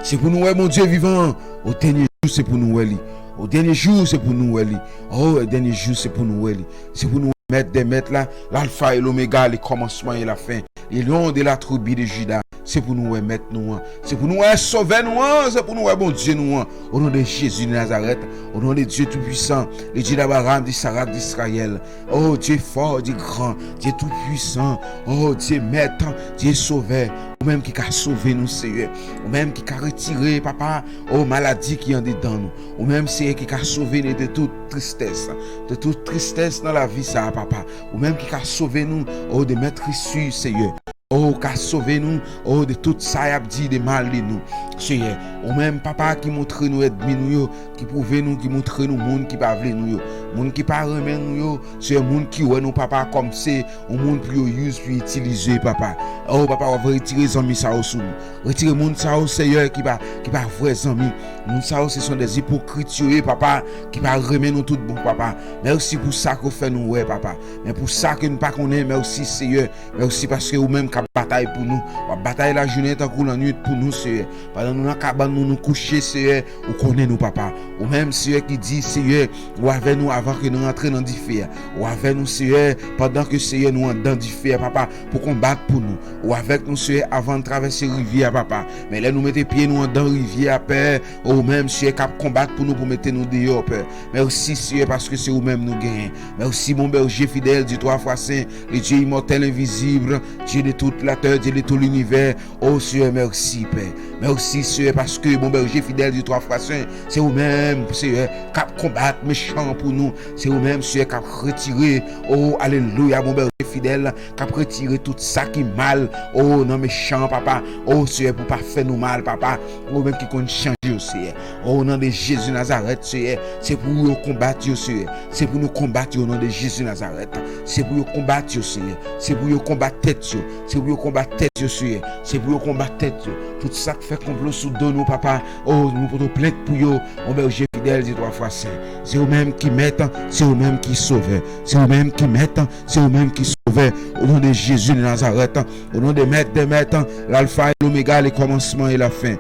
Se pou nou wè Bondye vivan. O dènye jou, se pou nou wè li. O dènye jou, se pou nou wè li. Oh, o dènye jou, se pou nou wè li. Se pou nou wè Mèt dè mèt la, l'alpha et l'oméga, le commencement et la fin, le lion de la tribu de Juda. Se pou nou wè Mèt nou an. Se pou nou wè Sovè nou an. Se pou nou wè Bondye nou an. O non de Jezi de Nazarèt, o non de Dieu Tout-Puissant, le Dieu d'Abraham, d'Isaac, d'Israël. Oh, Dieu fort, Dieu grand, Dieu tout-puissant. Oh, Dieu maître, Dieu sauveur. Ou menm ki ka sove nou, Seyè. Ou menm ki ka retire, papa, oh, maladi ki andedan nou. Ou menm, Seyè, ki ka sove nou de tout tristès, de tout tristès nan lavi sa a, papa. Ou menm ki ka sove nou, oh, de mètrisi, Seyè. Oh, ou ka sove nou, oh, de tout sa y ap di de mal de nou, Seyè. Ou menm, papa, ki montre nou ènmi nou yo, ki pwouve nou, ki montre nou moun ki pa vle nou yo, moun ki pa renmen nou yo, Seyè, moun ki wè nou, papa, kòm se yon moun pou yo use, pou yo itilize, papa. Oh, papa, w ap retire zanmi sa yo sou nou. Retire moun sa yo, Seyè, ki pa, ki pa vrè zanmi. Moun sa yo, se son dè ipokrit yo ye, papa, ki pa renmen nou tout bon, papa. Mèsi pou sa ke w fè nou wè, papa. Men pou sa ke nou pa konnen, mèsi, Seyè. Mèsi paske ou menm k ap batay pou nou. W ap batay lajounen tankou lannwit pou nou, Seyè. Pandan nou nan kabann nou, nou kouche, Seyè, ou konnen nou, papa. Ou menm, Seyè, ki di, Seyè, ou avè nou avan ke nou rantre nan dife a. Ou avè nou, Seyè, pandan ke, Seyè, nou anndan dife a, papa, pou konbat pou nou. Ou avèk nou, Seyè, avan n travèse rivyè a, papa. Men lè nou mete pye nou anndan rivyè a, Pè, ou menm, Seyè, k ap konbat pou nou, pou mete nou deyò, Pè. Mèsi, Seyè, paske se ou menm nou genyen. Mèsi, bon bèje fidèl, Dieu trois fois saint, le Dieu immortel, invisible, Dieu de toute la terre, Dieu de tout l'univers. Oh, Seyè, mèsi, Pè. Mèsi, Seyè, paske bon bèje fidèl, Dieu trois fois saint, se ou menm, Seyè, k ap konbat mechan pou nou. Se ou menm, Seyè, k ap retire, oh, alelouya, bon bèje fidèl, k ap retire tout sa ki mal, oh, nan mechan, papa. Oh, Seyè, pou pa fè nou mal, papa. Ou menm ki konn chanje yo, Seyè. Oh, o non de Jezi Nazarèt, Seyè, se pou yo konbat yo, Seyè. Se pou nou konbat yo, o non de Jezi Nazarèt. Se pou yo konbat yo, Seyè. Se pou yo konbat tèt yo. Se pou yo konbat tèt yo, Seyè. Se pou yo konbat tèt yo. Tout sa k fè konplo sou do nou, papa. Oh, nou pote plent pou yo. Bon bèje fidèl, Dieu trois fois saint. Se ou menm ki mèt, se ou menm ki sovè. Se ou menm ki mèt, se ou menm ki sovè. O non de Jezi de Nazarèt, o non de Mèt dè mèt, l'alfa e l'omega, le kòmansman e la fen.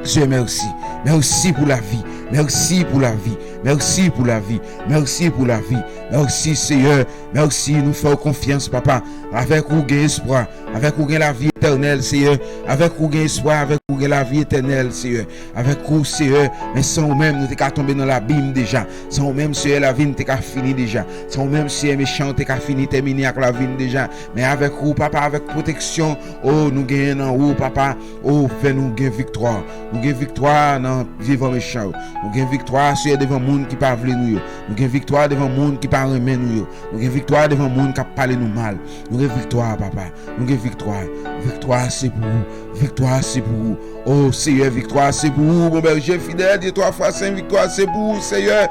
Seyè, mèsi. Mèsi pou lavi. Mèsi pou lavi. Mèsi pou lavi. Mèsi pou lavi. Mèsi, Seyè. Mèsi, nou fè w konfyans, papa. Avèk ou gen espwa. Avèk ou gen lavi etènèl, Seyè. Avèk ou gen espwa, avèk ou gen lavi etènèl, Seyè. Avèk ou, Seyè. Men san ou menm, nou te ka tonbe nan labim deja. San ou menm, Seyè, lavi n te ka fini deja. San ou menm, Seyè, mechan te ka fini, tèmine ak lavi n deja. Men avèk ou, papa, avèk pwoteksyon, o, nou genyen nan ou, papa, o, fè nou gen viktwa. Nou gen viktwa nan devan mechan yo. Nou gen viktwa, Seyè, devan moun ki pa vle nou yo. Nou gen viktwa devan moun ki pa pa renmen nou yo. Nou gen viktwa devan moun k ap pale nou mal. Nou gen viktwa, papa. Nou gen viktwa. Viktwa se pou ou. Viktwa se pou ou. O Seyè, viktwa se pou ou. Bon bèje fidèl, Dye twa fwa sen, viktwa se pou ou, Seyè.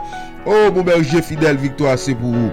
O bon bèje fidèl, viktwa se pou ou.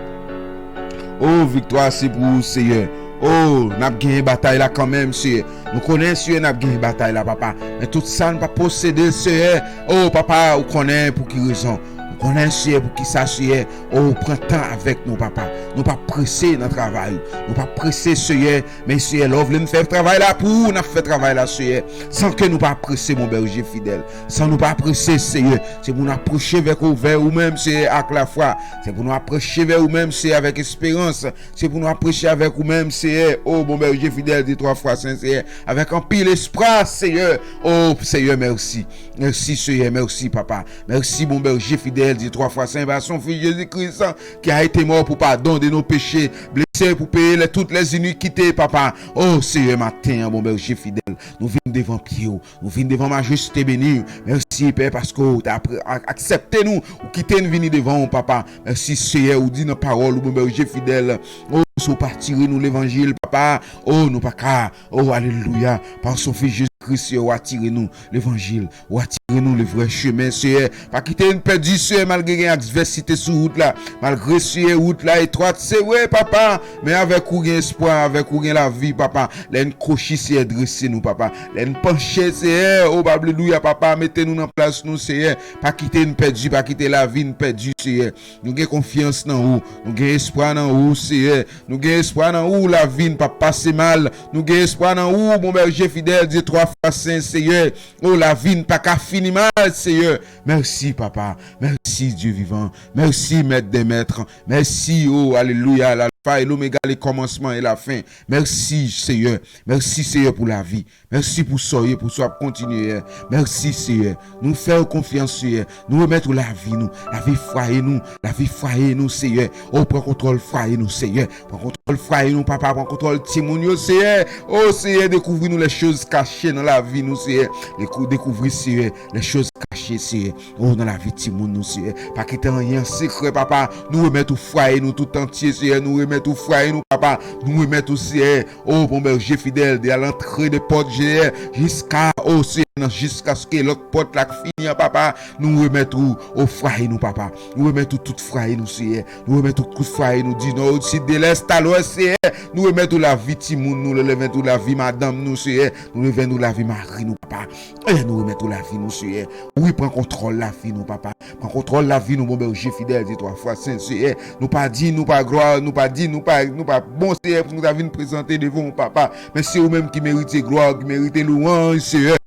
O, viktwa se pou ou, Seyè. O, n ap genyen batay la kanmenm, Seyè. Nou konnen, Seyè, n ap genyen batay la, papa. Men tout sa n pa posede, Seyè. O, papa, ou konnen pou ki rezon. Ou konnen, Seyè, pou ki sa, Seyè. O, ou pran tan avèk nou, papa. Nou pa prese nan travay ou. Nou pa prese, Seyè. Men, Seyè, lè w vle n fè travay la pou ou, n ap fè travay la, Seyè. San ke nou pa prese, mon bèje fidèl. San nou pa prese, Seyè. Se pou nou apwoche vè ou, vè ou menm, Seyè, ak lafwa. Se pou nou apwoche vè ou menm, Seyè, avèk esperans. Se pou nou apwoche avèk ou menm, Seyè. O, bon bèje fidèl, Dye twa fwa sen, Seyè. Avèk anpil espwa, Seyè. O, Seyè, mèsi. Mèsi, Seyè. Mèsi, papa. Mèsi, bon bèje fidèl, Dye twa fwa sen, pa son Fis Jezi Kris, qui a été mort pour pardon de nos péchés, blessé pour payer les, toutes les iniquités, papa. O, Seyè, maten an, bon bèje fidèl, nou vin devan pye w. Nou vin devan majeste beni. Mèsi, Pè, paske w te apre-, ak-, aksepte nou, ou kite n vini devan w, papa. Mèsi, Seyè, ou di nan pawòl ou, bon bèje fidèl. O, si w pa tire nou levanjil, papa, o, nou pa ka. O, alelouya. Pa son Fis Jezi Kris, Seyè, w atire nou levanjil. W atire nou le vrè chemen, Seyè. Pa kite n pèdi, Seyè, malgre gen advèsite sou wout la. Malgre, Seyè, wout la etwat, se vre, papa. Men avèk ou gen espwa, avèk ou gen lavi, papa. Lè n kwochi, Seyè, drese nou, papa. Lè n panche, Seyè, o, alelouya, papa, mete nou nan plas nou, Seyè. Pa kite n pèdi, pa kite lavi n pèdi, Seyè. Nou gen konfyans nan ou, nou gen espwa nan ou, Seyè. Nou gen espwa nan ou, lavi n p ap pase mal. Nou gen espwa nan ou, bon bèje fidèl, Dye twa fwa sen, Seyè. O, lavi n pa ka fini mal, Seyè. Mèsi, papa. Mèsi, Dye vivan. Mèsi, Mèt dè mèt. Mèsi, o, alelouya, lalfa e lomega, le kòmansman e lafen. Mèsi, Seyè. Mèsi, Seyè, pou lavi. Mèsi pou sa w ye, pou sa w ap kontinye ye. Mèsi, Seyè. Nou fè w konfyans, Seyè. Nou remèt ou lavi nou, lavi fwaye nou, lavi fwaye nou, Seyè. O, pran kontwòl fwaye nou, Seyè. Pran kontwòl fwaye nou, papa. Pran kontwòl timoun yo, Seyè. O, Seyè, dekouvri nou les choses cachées nan lavi nou, Seyè. Dekou-, dekouvri, Seyè, les choses cachées, Seyè. O, nan lavi timoun nou, Seyè. Pa kite anyen an sekrè, papa. Nou remèt ou fwaye nou tout antye, Seyè. Nou remèt ou fwaye nou, papa. Nou remèt ou, Seyè. O, bon bèje fidèl, de a lantre de pòt, Seyè, jiska, o, Seyè, nan jiskaske lòt pòt la k fini an, papa, nou remèt ou, o, fwaye nou, papa. Nou remèt ou tout fwaye nou, Seyè. Nou remèt ou tout fwaye nou, di nò, o, sid, de lès, a lwès, Seyè. Nou remèt ou lavi timoun nou, nou remèt ou lavi madanm nou, Seyè. Nou remèt ou lavi mari nou, papa. E nou remèt ou lavi nou, Seyè. Wi, pran kontwòl lavi nou, papa. Pran kontwòl lavi nou, bon bèje fidèl, Dye twa fwa sen, Seyè. Nou pa di, nou pa glwa, nou pa di, nou pa, nou pa bon, Seyè, pou nou ta vin prezante devan w, papa. Men se ou menm ki merite glwa, ki merite lwanj, Seyè.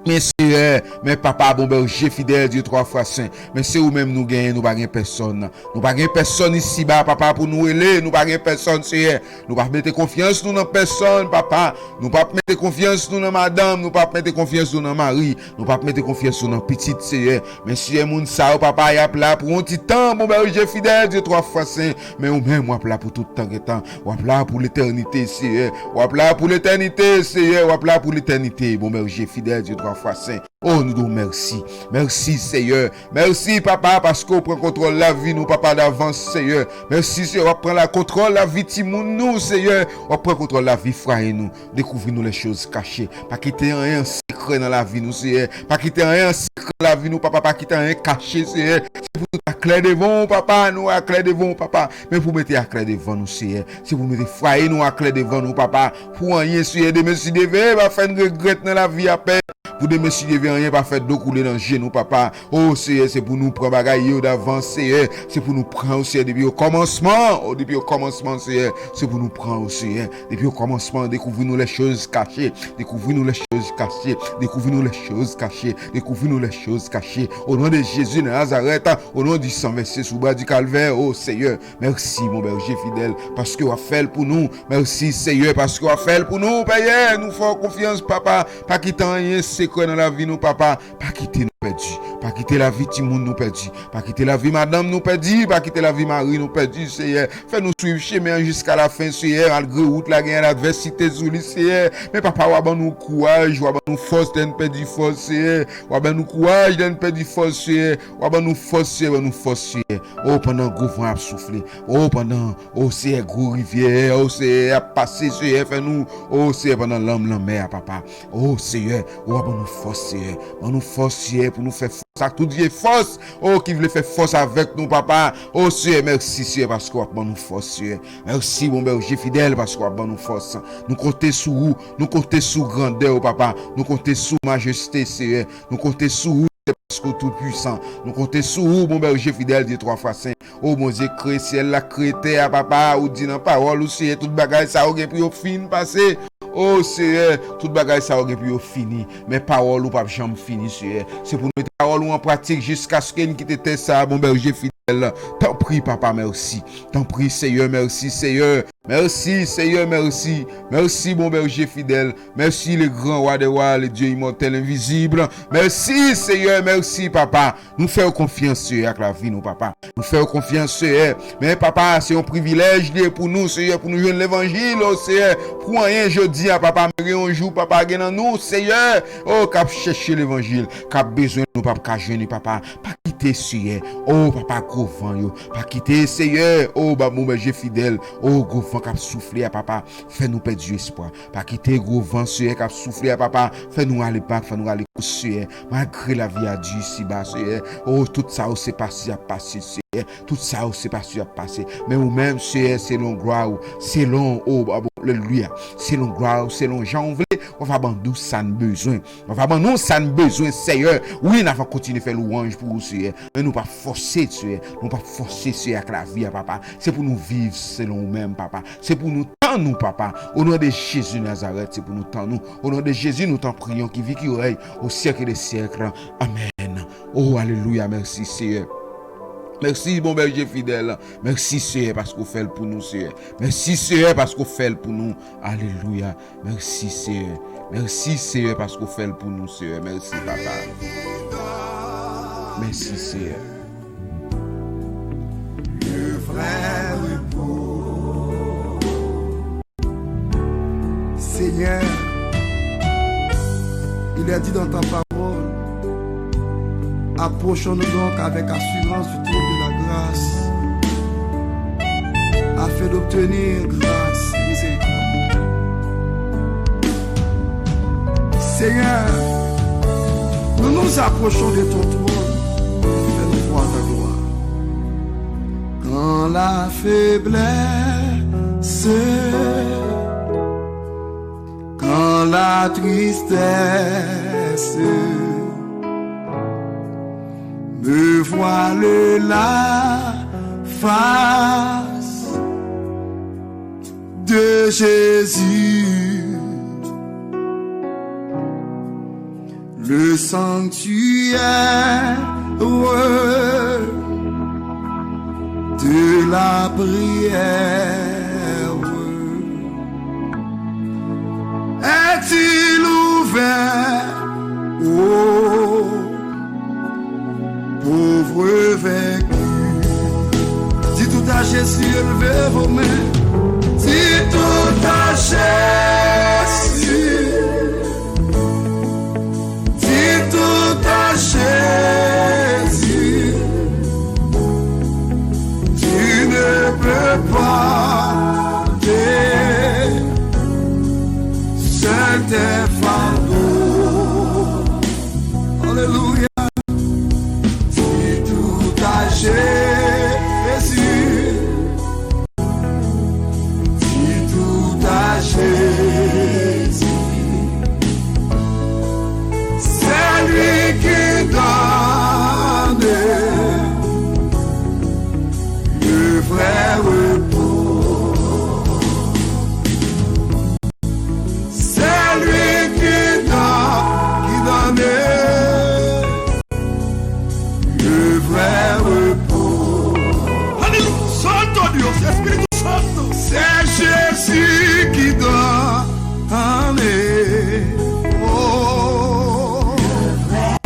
Men Seyè, men papa, bon bèje fidèl, Dye twa fwa sen. Men se ou menm nou genyen, nou pa gen pèsòn. Nou pa gen pèsòn isiba, papa, pou nou rele. Nou pa gen pèsòn, Seyè. Nou pa mete konfyans nou nan pèsòn, papa. Nou p ap mete konfyans nou nan madanm, nou p ap mete konfyans nou nan mari, nou p ap mete konfyans nou nan pitit, Seyè. Men, Seyè, moun sa yo, papa, y ap la pou yon ti tan, bon bèje fidèl, Dye twa fwa sen. Men ou menm, w ap la pou tout tan gen tan. W ap la pou letènite, Seyè. W ap la pou letènite, Seyè. W ap la pou letènite, bon bèje fidèl, Dye twa fwa sen. O, nou di w mèsi. Mèsi, Seyè. Mèsi, papa, paske w pran kontwòl lavi nou, papa, davans, Seyè. Mèsi, Seyè, w ap pran la kontwòl lavi timoun nou, Seyè. W ap pran kontwòl lavi fwaye nou. Dekouvri nou les choses cachées. Pa kite anyen sekrè nan lavi nou, Seyè. Pa kite anyen sekrè nan lavi nou, papa. Pa kite anyen kache, Seyè. Se pou tout aklè devan w, papa. Nou aklè devan w, papa. Men pou mete aklè devan nou, Seyè. Se pou mete fwaye nou aklè devan nou, papa. Pou anyen, Seyè, demen si Dye vle, pa fè n regrèt nan lavi a, Pè. Pou demen si Dye vle, anyen pa fè dlo koule nan je nou, papa. O, Seyè, se pou nou pran bagay yo davans, Seyè. Se pou nou pran yo, Seyè, depi okòmansman. O, depi okòmansman, Seyè. Se pou nou pran yo, Seyè. Depi okòmansman, dekouvri nou les choses cachées. Dekouvri nou les choses cachées. Dekouvri nou les choses cachées. Dekouvri nou les choses cachées. Au nom de Jésus de Nazareth, au nom du sang versé sous bras du calvaire, o Seyè. Mèsi, mon bèje fidèl, paske w ap fè l pou nou. Mèsi, Seyè, paske w ap fè l pou nou, Pè. Nou fè w konfyans, papa. Pa kite anyen sekrè nan lavi nou, papa. Pa kite nou, pèdi. Pa kite lavi timoun nou pèdi. Pa kite lavi madanm nou pèdi. Pa kite lavi mari nou pèdi, Seyè. Fè nou swiv chemen an jiska lafen, Seyè, malgre wout la gen advèsite sou li, Seyè. Men Papa, w a ban nou kouraj, w a ban nou fòs lè n pèdi fòs, Seyè. W a ban nou kouraj lè n pèdi fòs, Seyè. W a ban nou fòs, Seyè, ban nou fòs, Seyè. O, pandan gwo van ap soufle. O, pandan, o, Seyè, gwo rivyè, o, Seyè, ap pase, Seyè, fè nou, o, Seyè, pandan lanm, lanmè a, Papa. O, Seyè, w a ban nou fòs, Seyè. Ban nou fòs, Seyè, pou nou fè fòs ak tout vye fòs, o, ki vle fè fòs avèk nou, Papa. O, Seyè, mèsi, Seyè, paske w ap ban nou fòs, Seyè. Mèsi, bon bèje fidèl, paske w ap ban nou fòs. Nou konte sou ou, nou konte sou grandè w, Papa. Nou konte sou majeste, Seyè. Nou konte sou ou, Seyè, paske w tou pwisan. Nou konte sou ou, bon bèje fidèl, Dye twa fwa sen. O Bondye, kreye syèl la, kreye tè a, Papa. Ou di nan pawòl ou, Seyè, tout bagay sa yo gen pou yo fin pase. O Seyè, tout bagay sa yo gen pou yo fini. Men pawòl ou p ap janm fini, Seyè. Se pou nou mete pawòl ou an pratik jiskaske n kite tè sa a, bon bèje fidèl. Tanpri, Papa, mèsi. Tanpri, Seyè, mèsi, Seyè. Mèsi, Seyè, mèsi. Mèsi, bon bèje fidèl. Mèsi, le grand roi des rois, le Dieu immortel, invisible. Mèsi, Seyè, mèsi, Papa. Nou fè w konfyans, Seyè, ak lavi nou, Papa. Nou fè w konfyans, Seyè. Men, Papa, se yon privilèj li ye pou nou, Seyè, pou nou jwenn levanjil, o Seyè. Pou anyen jodi a, Papa, men gen yon jou, Papa, gen nan nou, Seyè, o, k ap chèche levanjil, k ap bezwen nou, p ap ka jwenn li, Papa. Pa kite, Seyè, o, Papa, gwo van yo. Pa kite, Seyè, o, ba, bon bèje fidèl, o, gwo van k ap soufle a, Papa. Fè nou pèdi espwa. Pa kite gwo van, Seyè, k ap soufle a, Papa. Fè nou rale bak, fè nou rale kous, Seyè. Malgre lavi a di isiba, Seyè. O, tout sa yo se pase, y ap pase, Seyè. Tout sa yo se pase, y ap pase. Men ou menm, Seyè, selon glwa ou, selon, o, alelouya. Selon glwa ou, selon jan ou vle, w ap ban nou sa n bezwen. W ap ban nou sa n bezwen, Seyè. Wi, n ap kontinye fè lwanj pou ou, Seyè. Men nou p ap fòse, Seyè. Nou p ap fòse, Seyè, ak lavi a, Papa. Se pou nou viv selon ou menm, Papa. Se pou nou tann ou, Papa. O non de Jezi Nazarèt, se pou nou tann ou. O non de Jezi, nou t'en prions, qui vit, qui règne au siècle des siècles. Amèn. O, alelouya, mèsi, Seyè. Mèsi, bon bèje fidèl. Mèsi, Seyè, paske w fè l pou nou, Seyè. Mèsi, Seyè, paske w fè l pou nou. Alelouya. Mèsi, Seyè. Mèsi, Seyè, paske w fè l pou nou, Seyè. Mèsi, Papa. Mèsi, Seyè. Seigneur, il est dit dans ta parole, approchons-nous donc avec assurance du trône de la grâce, afin d'obtenir grâce et miséricorde. Seigneur, nous nous approchons de ton trône, fais-nous voir ta gloire. Quand la faiblesse, quand la tristesse me voile la face de Jésus, le sanctuaire de la prière est-il ouvert aux pauvres vaincus? Dis tout à Jésus, élevez vos mains. Dis tout à Jésus. Dis tout à Jésus, tu ne peux pas te seul tes fardeaux. Alléluia. Dis tout à Jésus. Dis tout à Jésus. C'est lui qui donne le vrai repos. C'est lui qui donne, qui donne le vrai repos. Alléluia. Santo Dios, Espíritu Santo. C'est Jésus qui donne. Oh.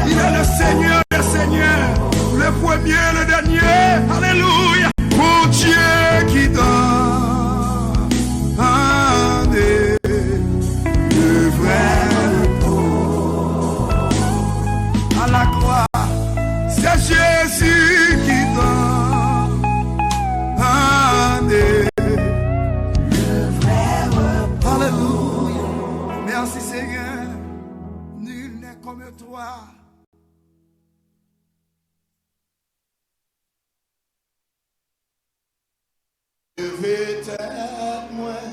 Il est le Seigneur Leve tèt mwen,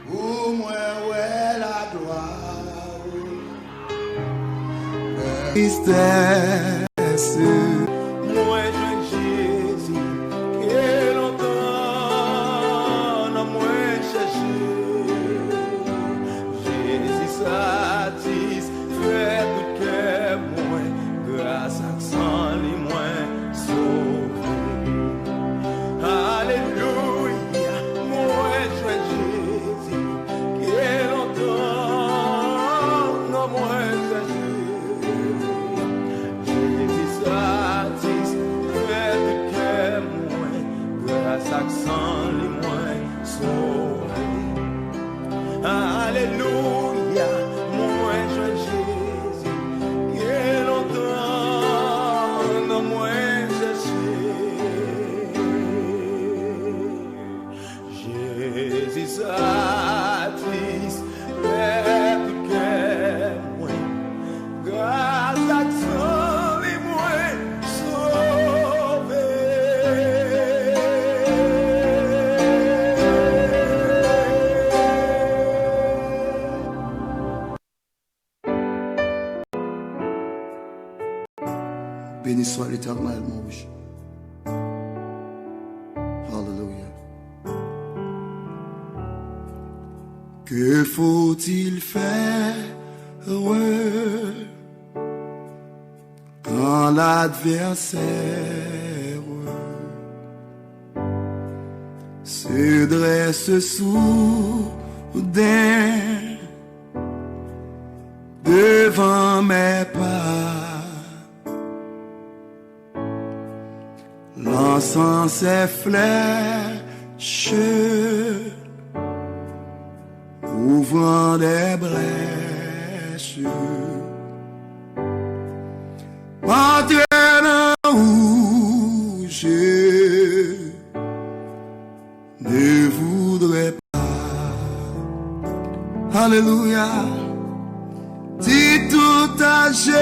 pou mwen wè laglwa ou. Tristès. Mwen jwenn Jezi, ke lontan nan mwen chèche. Jezi satisfè tout kè mwen, gras ak san li mwen sove. Alelouya, mwen jwenn Jezi, ke lontan nan mwen chèche. Jezi satisfè tout kè mwen, gras ak san li mwen sove. Alelouya, mwen jwenn Jezi, gen lontan nan mwen chèche. Jezi satisfè tout kè mwen. Gras ak san li mwen sove. Béni soit l'Éternel, mon rocher. Hallelujah. Que faut-il faire quand l'adversaire se dresse soudain devant mes pas, lançant ses flèches, ouvrant des brèches, entraînant où je ne voudrais pas. Alléluia. Dis tout à Jésus.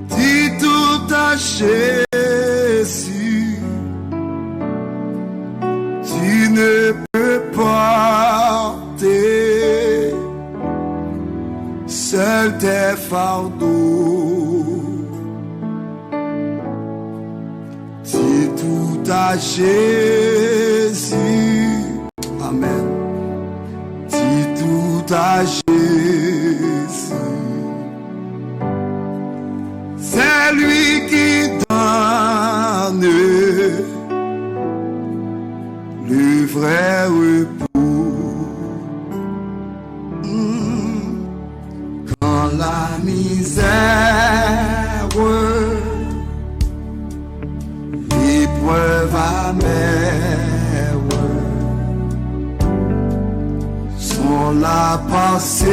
Dis tout à Jésus. Tu ne peux porter seul tes fardeaux. Dis tout à Jésus. Amen. Dis tout à Jésus. C'est lui qui donne le vrai repos. Quand la misère, l'épreuve amère sont là par Seigneur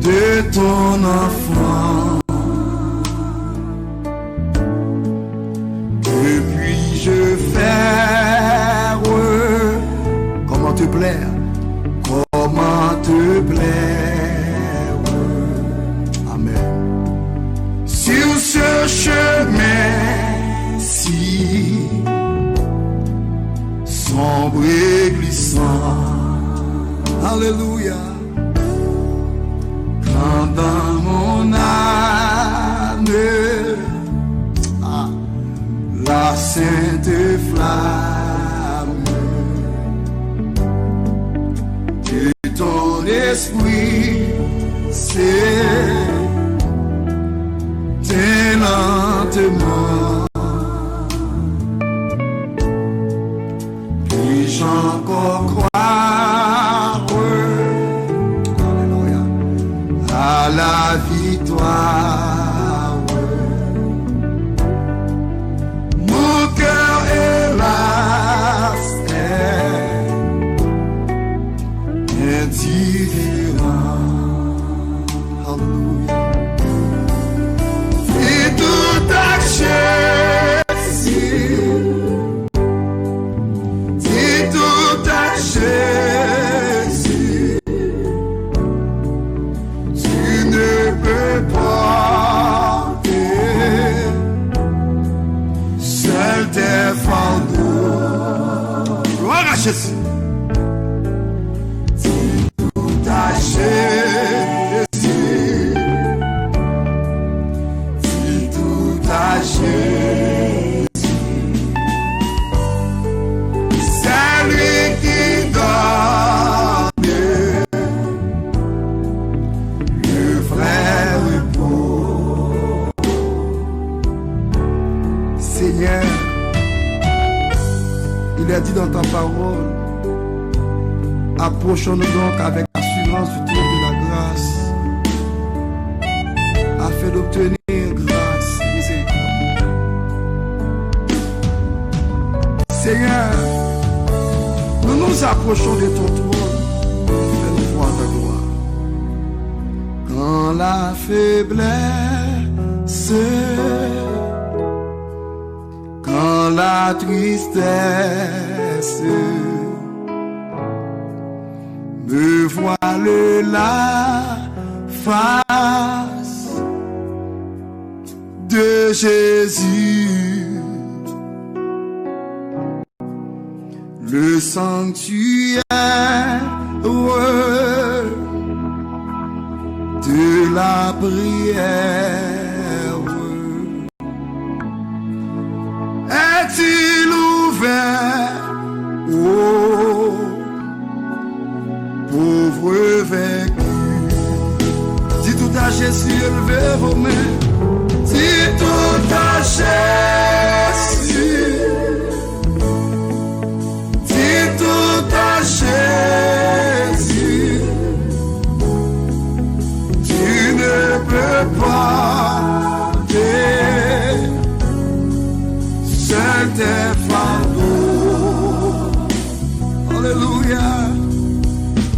de ton enfant. Que puis-je faire? Comment te plaire? Comment te plaire? Amen. Sur ce chemin si sombre et glissant. Alléluia. Quand dans mon âme, ah, la sainte flamme de ton esprit s'éteint lentement. Puis-je encore croire, alléluia, à la victoire? Mon cœur, hélas, est indifférent. Alléluia. Dis tout à Jésus. Dis tout à Jésus. Tu ne peux pas te Jezi. Dis tout à Jésus. Dis tout à Jésus. C'est lui qui donne le vrai repos. Seigneur, il est dit dans ta parole, approchons-nous donc avec assurance du trône de la grâce, afin d'obtenir grâce et miséricorde. Seigneur, nous nous approchons de ton trône, fais-nous voir ta gloire. Quand la faiblesse, quand la tristesse me voile la face de Jésus, le sanctuaire de la prière est-il ouvert au pauvre vaincu? Dis tout à Jésus, élevez vos mains. Dis tout à Jésus. Dis tout à Jésus. Tu ne peux porter seuls tes fardeaux. Alléluia.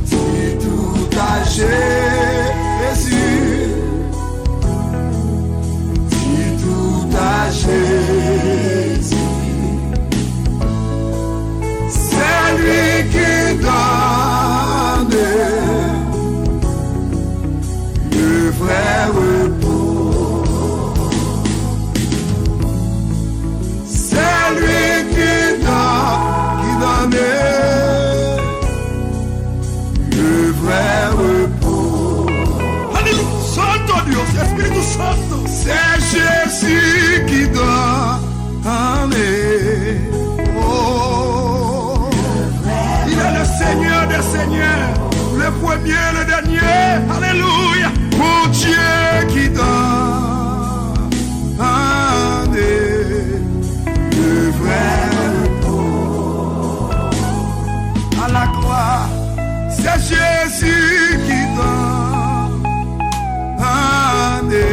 Dis tout à Jésus. Dis tout à Jésus. C'est lui qui donne le vrai repos. C'est lui qui donne, qui donne le vrai repos. Alléluia. Santo Dios, Espíritu Santo. C'est Jésus qui donne. Oh. Il est le Seigneur des seigneurs, le premier, le dernier. Alléluia. Bondye ki donne le vrai repos. À la croix, c'est Jésus qui donne le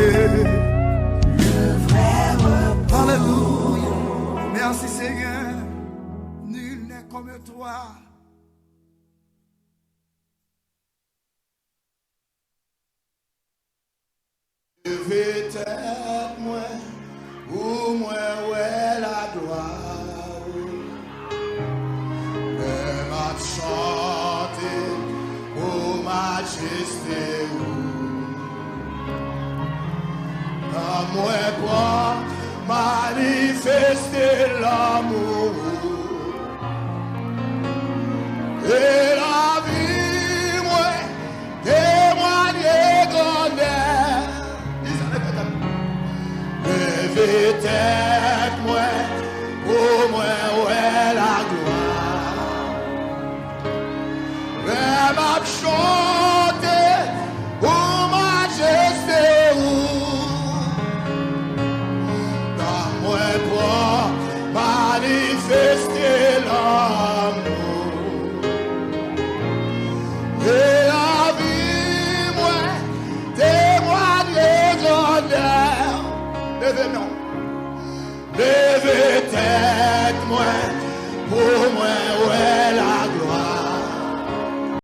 vrai repos. Alléluia. Merci Seigneur. Nul n'est comme toi. Leve tèt mwen, pou mwen wè laglwa ou. Lè m ap chante pou majeste ou. Nan mwen pran manifeste lanmou ou. E lavi mwen temwanye grandè. Leve tèt mwen pou mwen wè laglwa. Lè m ap chante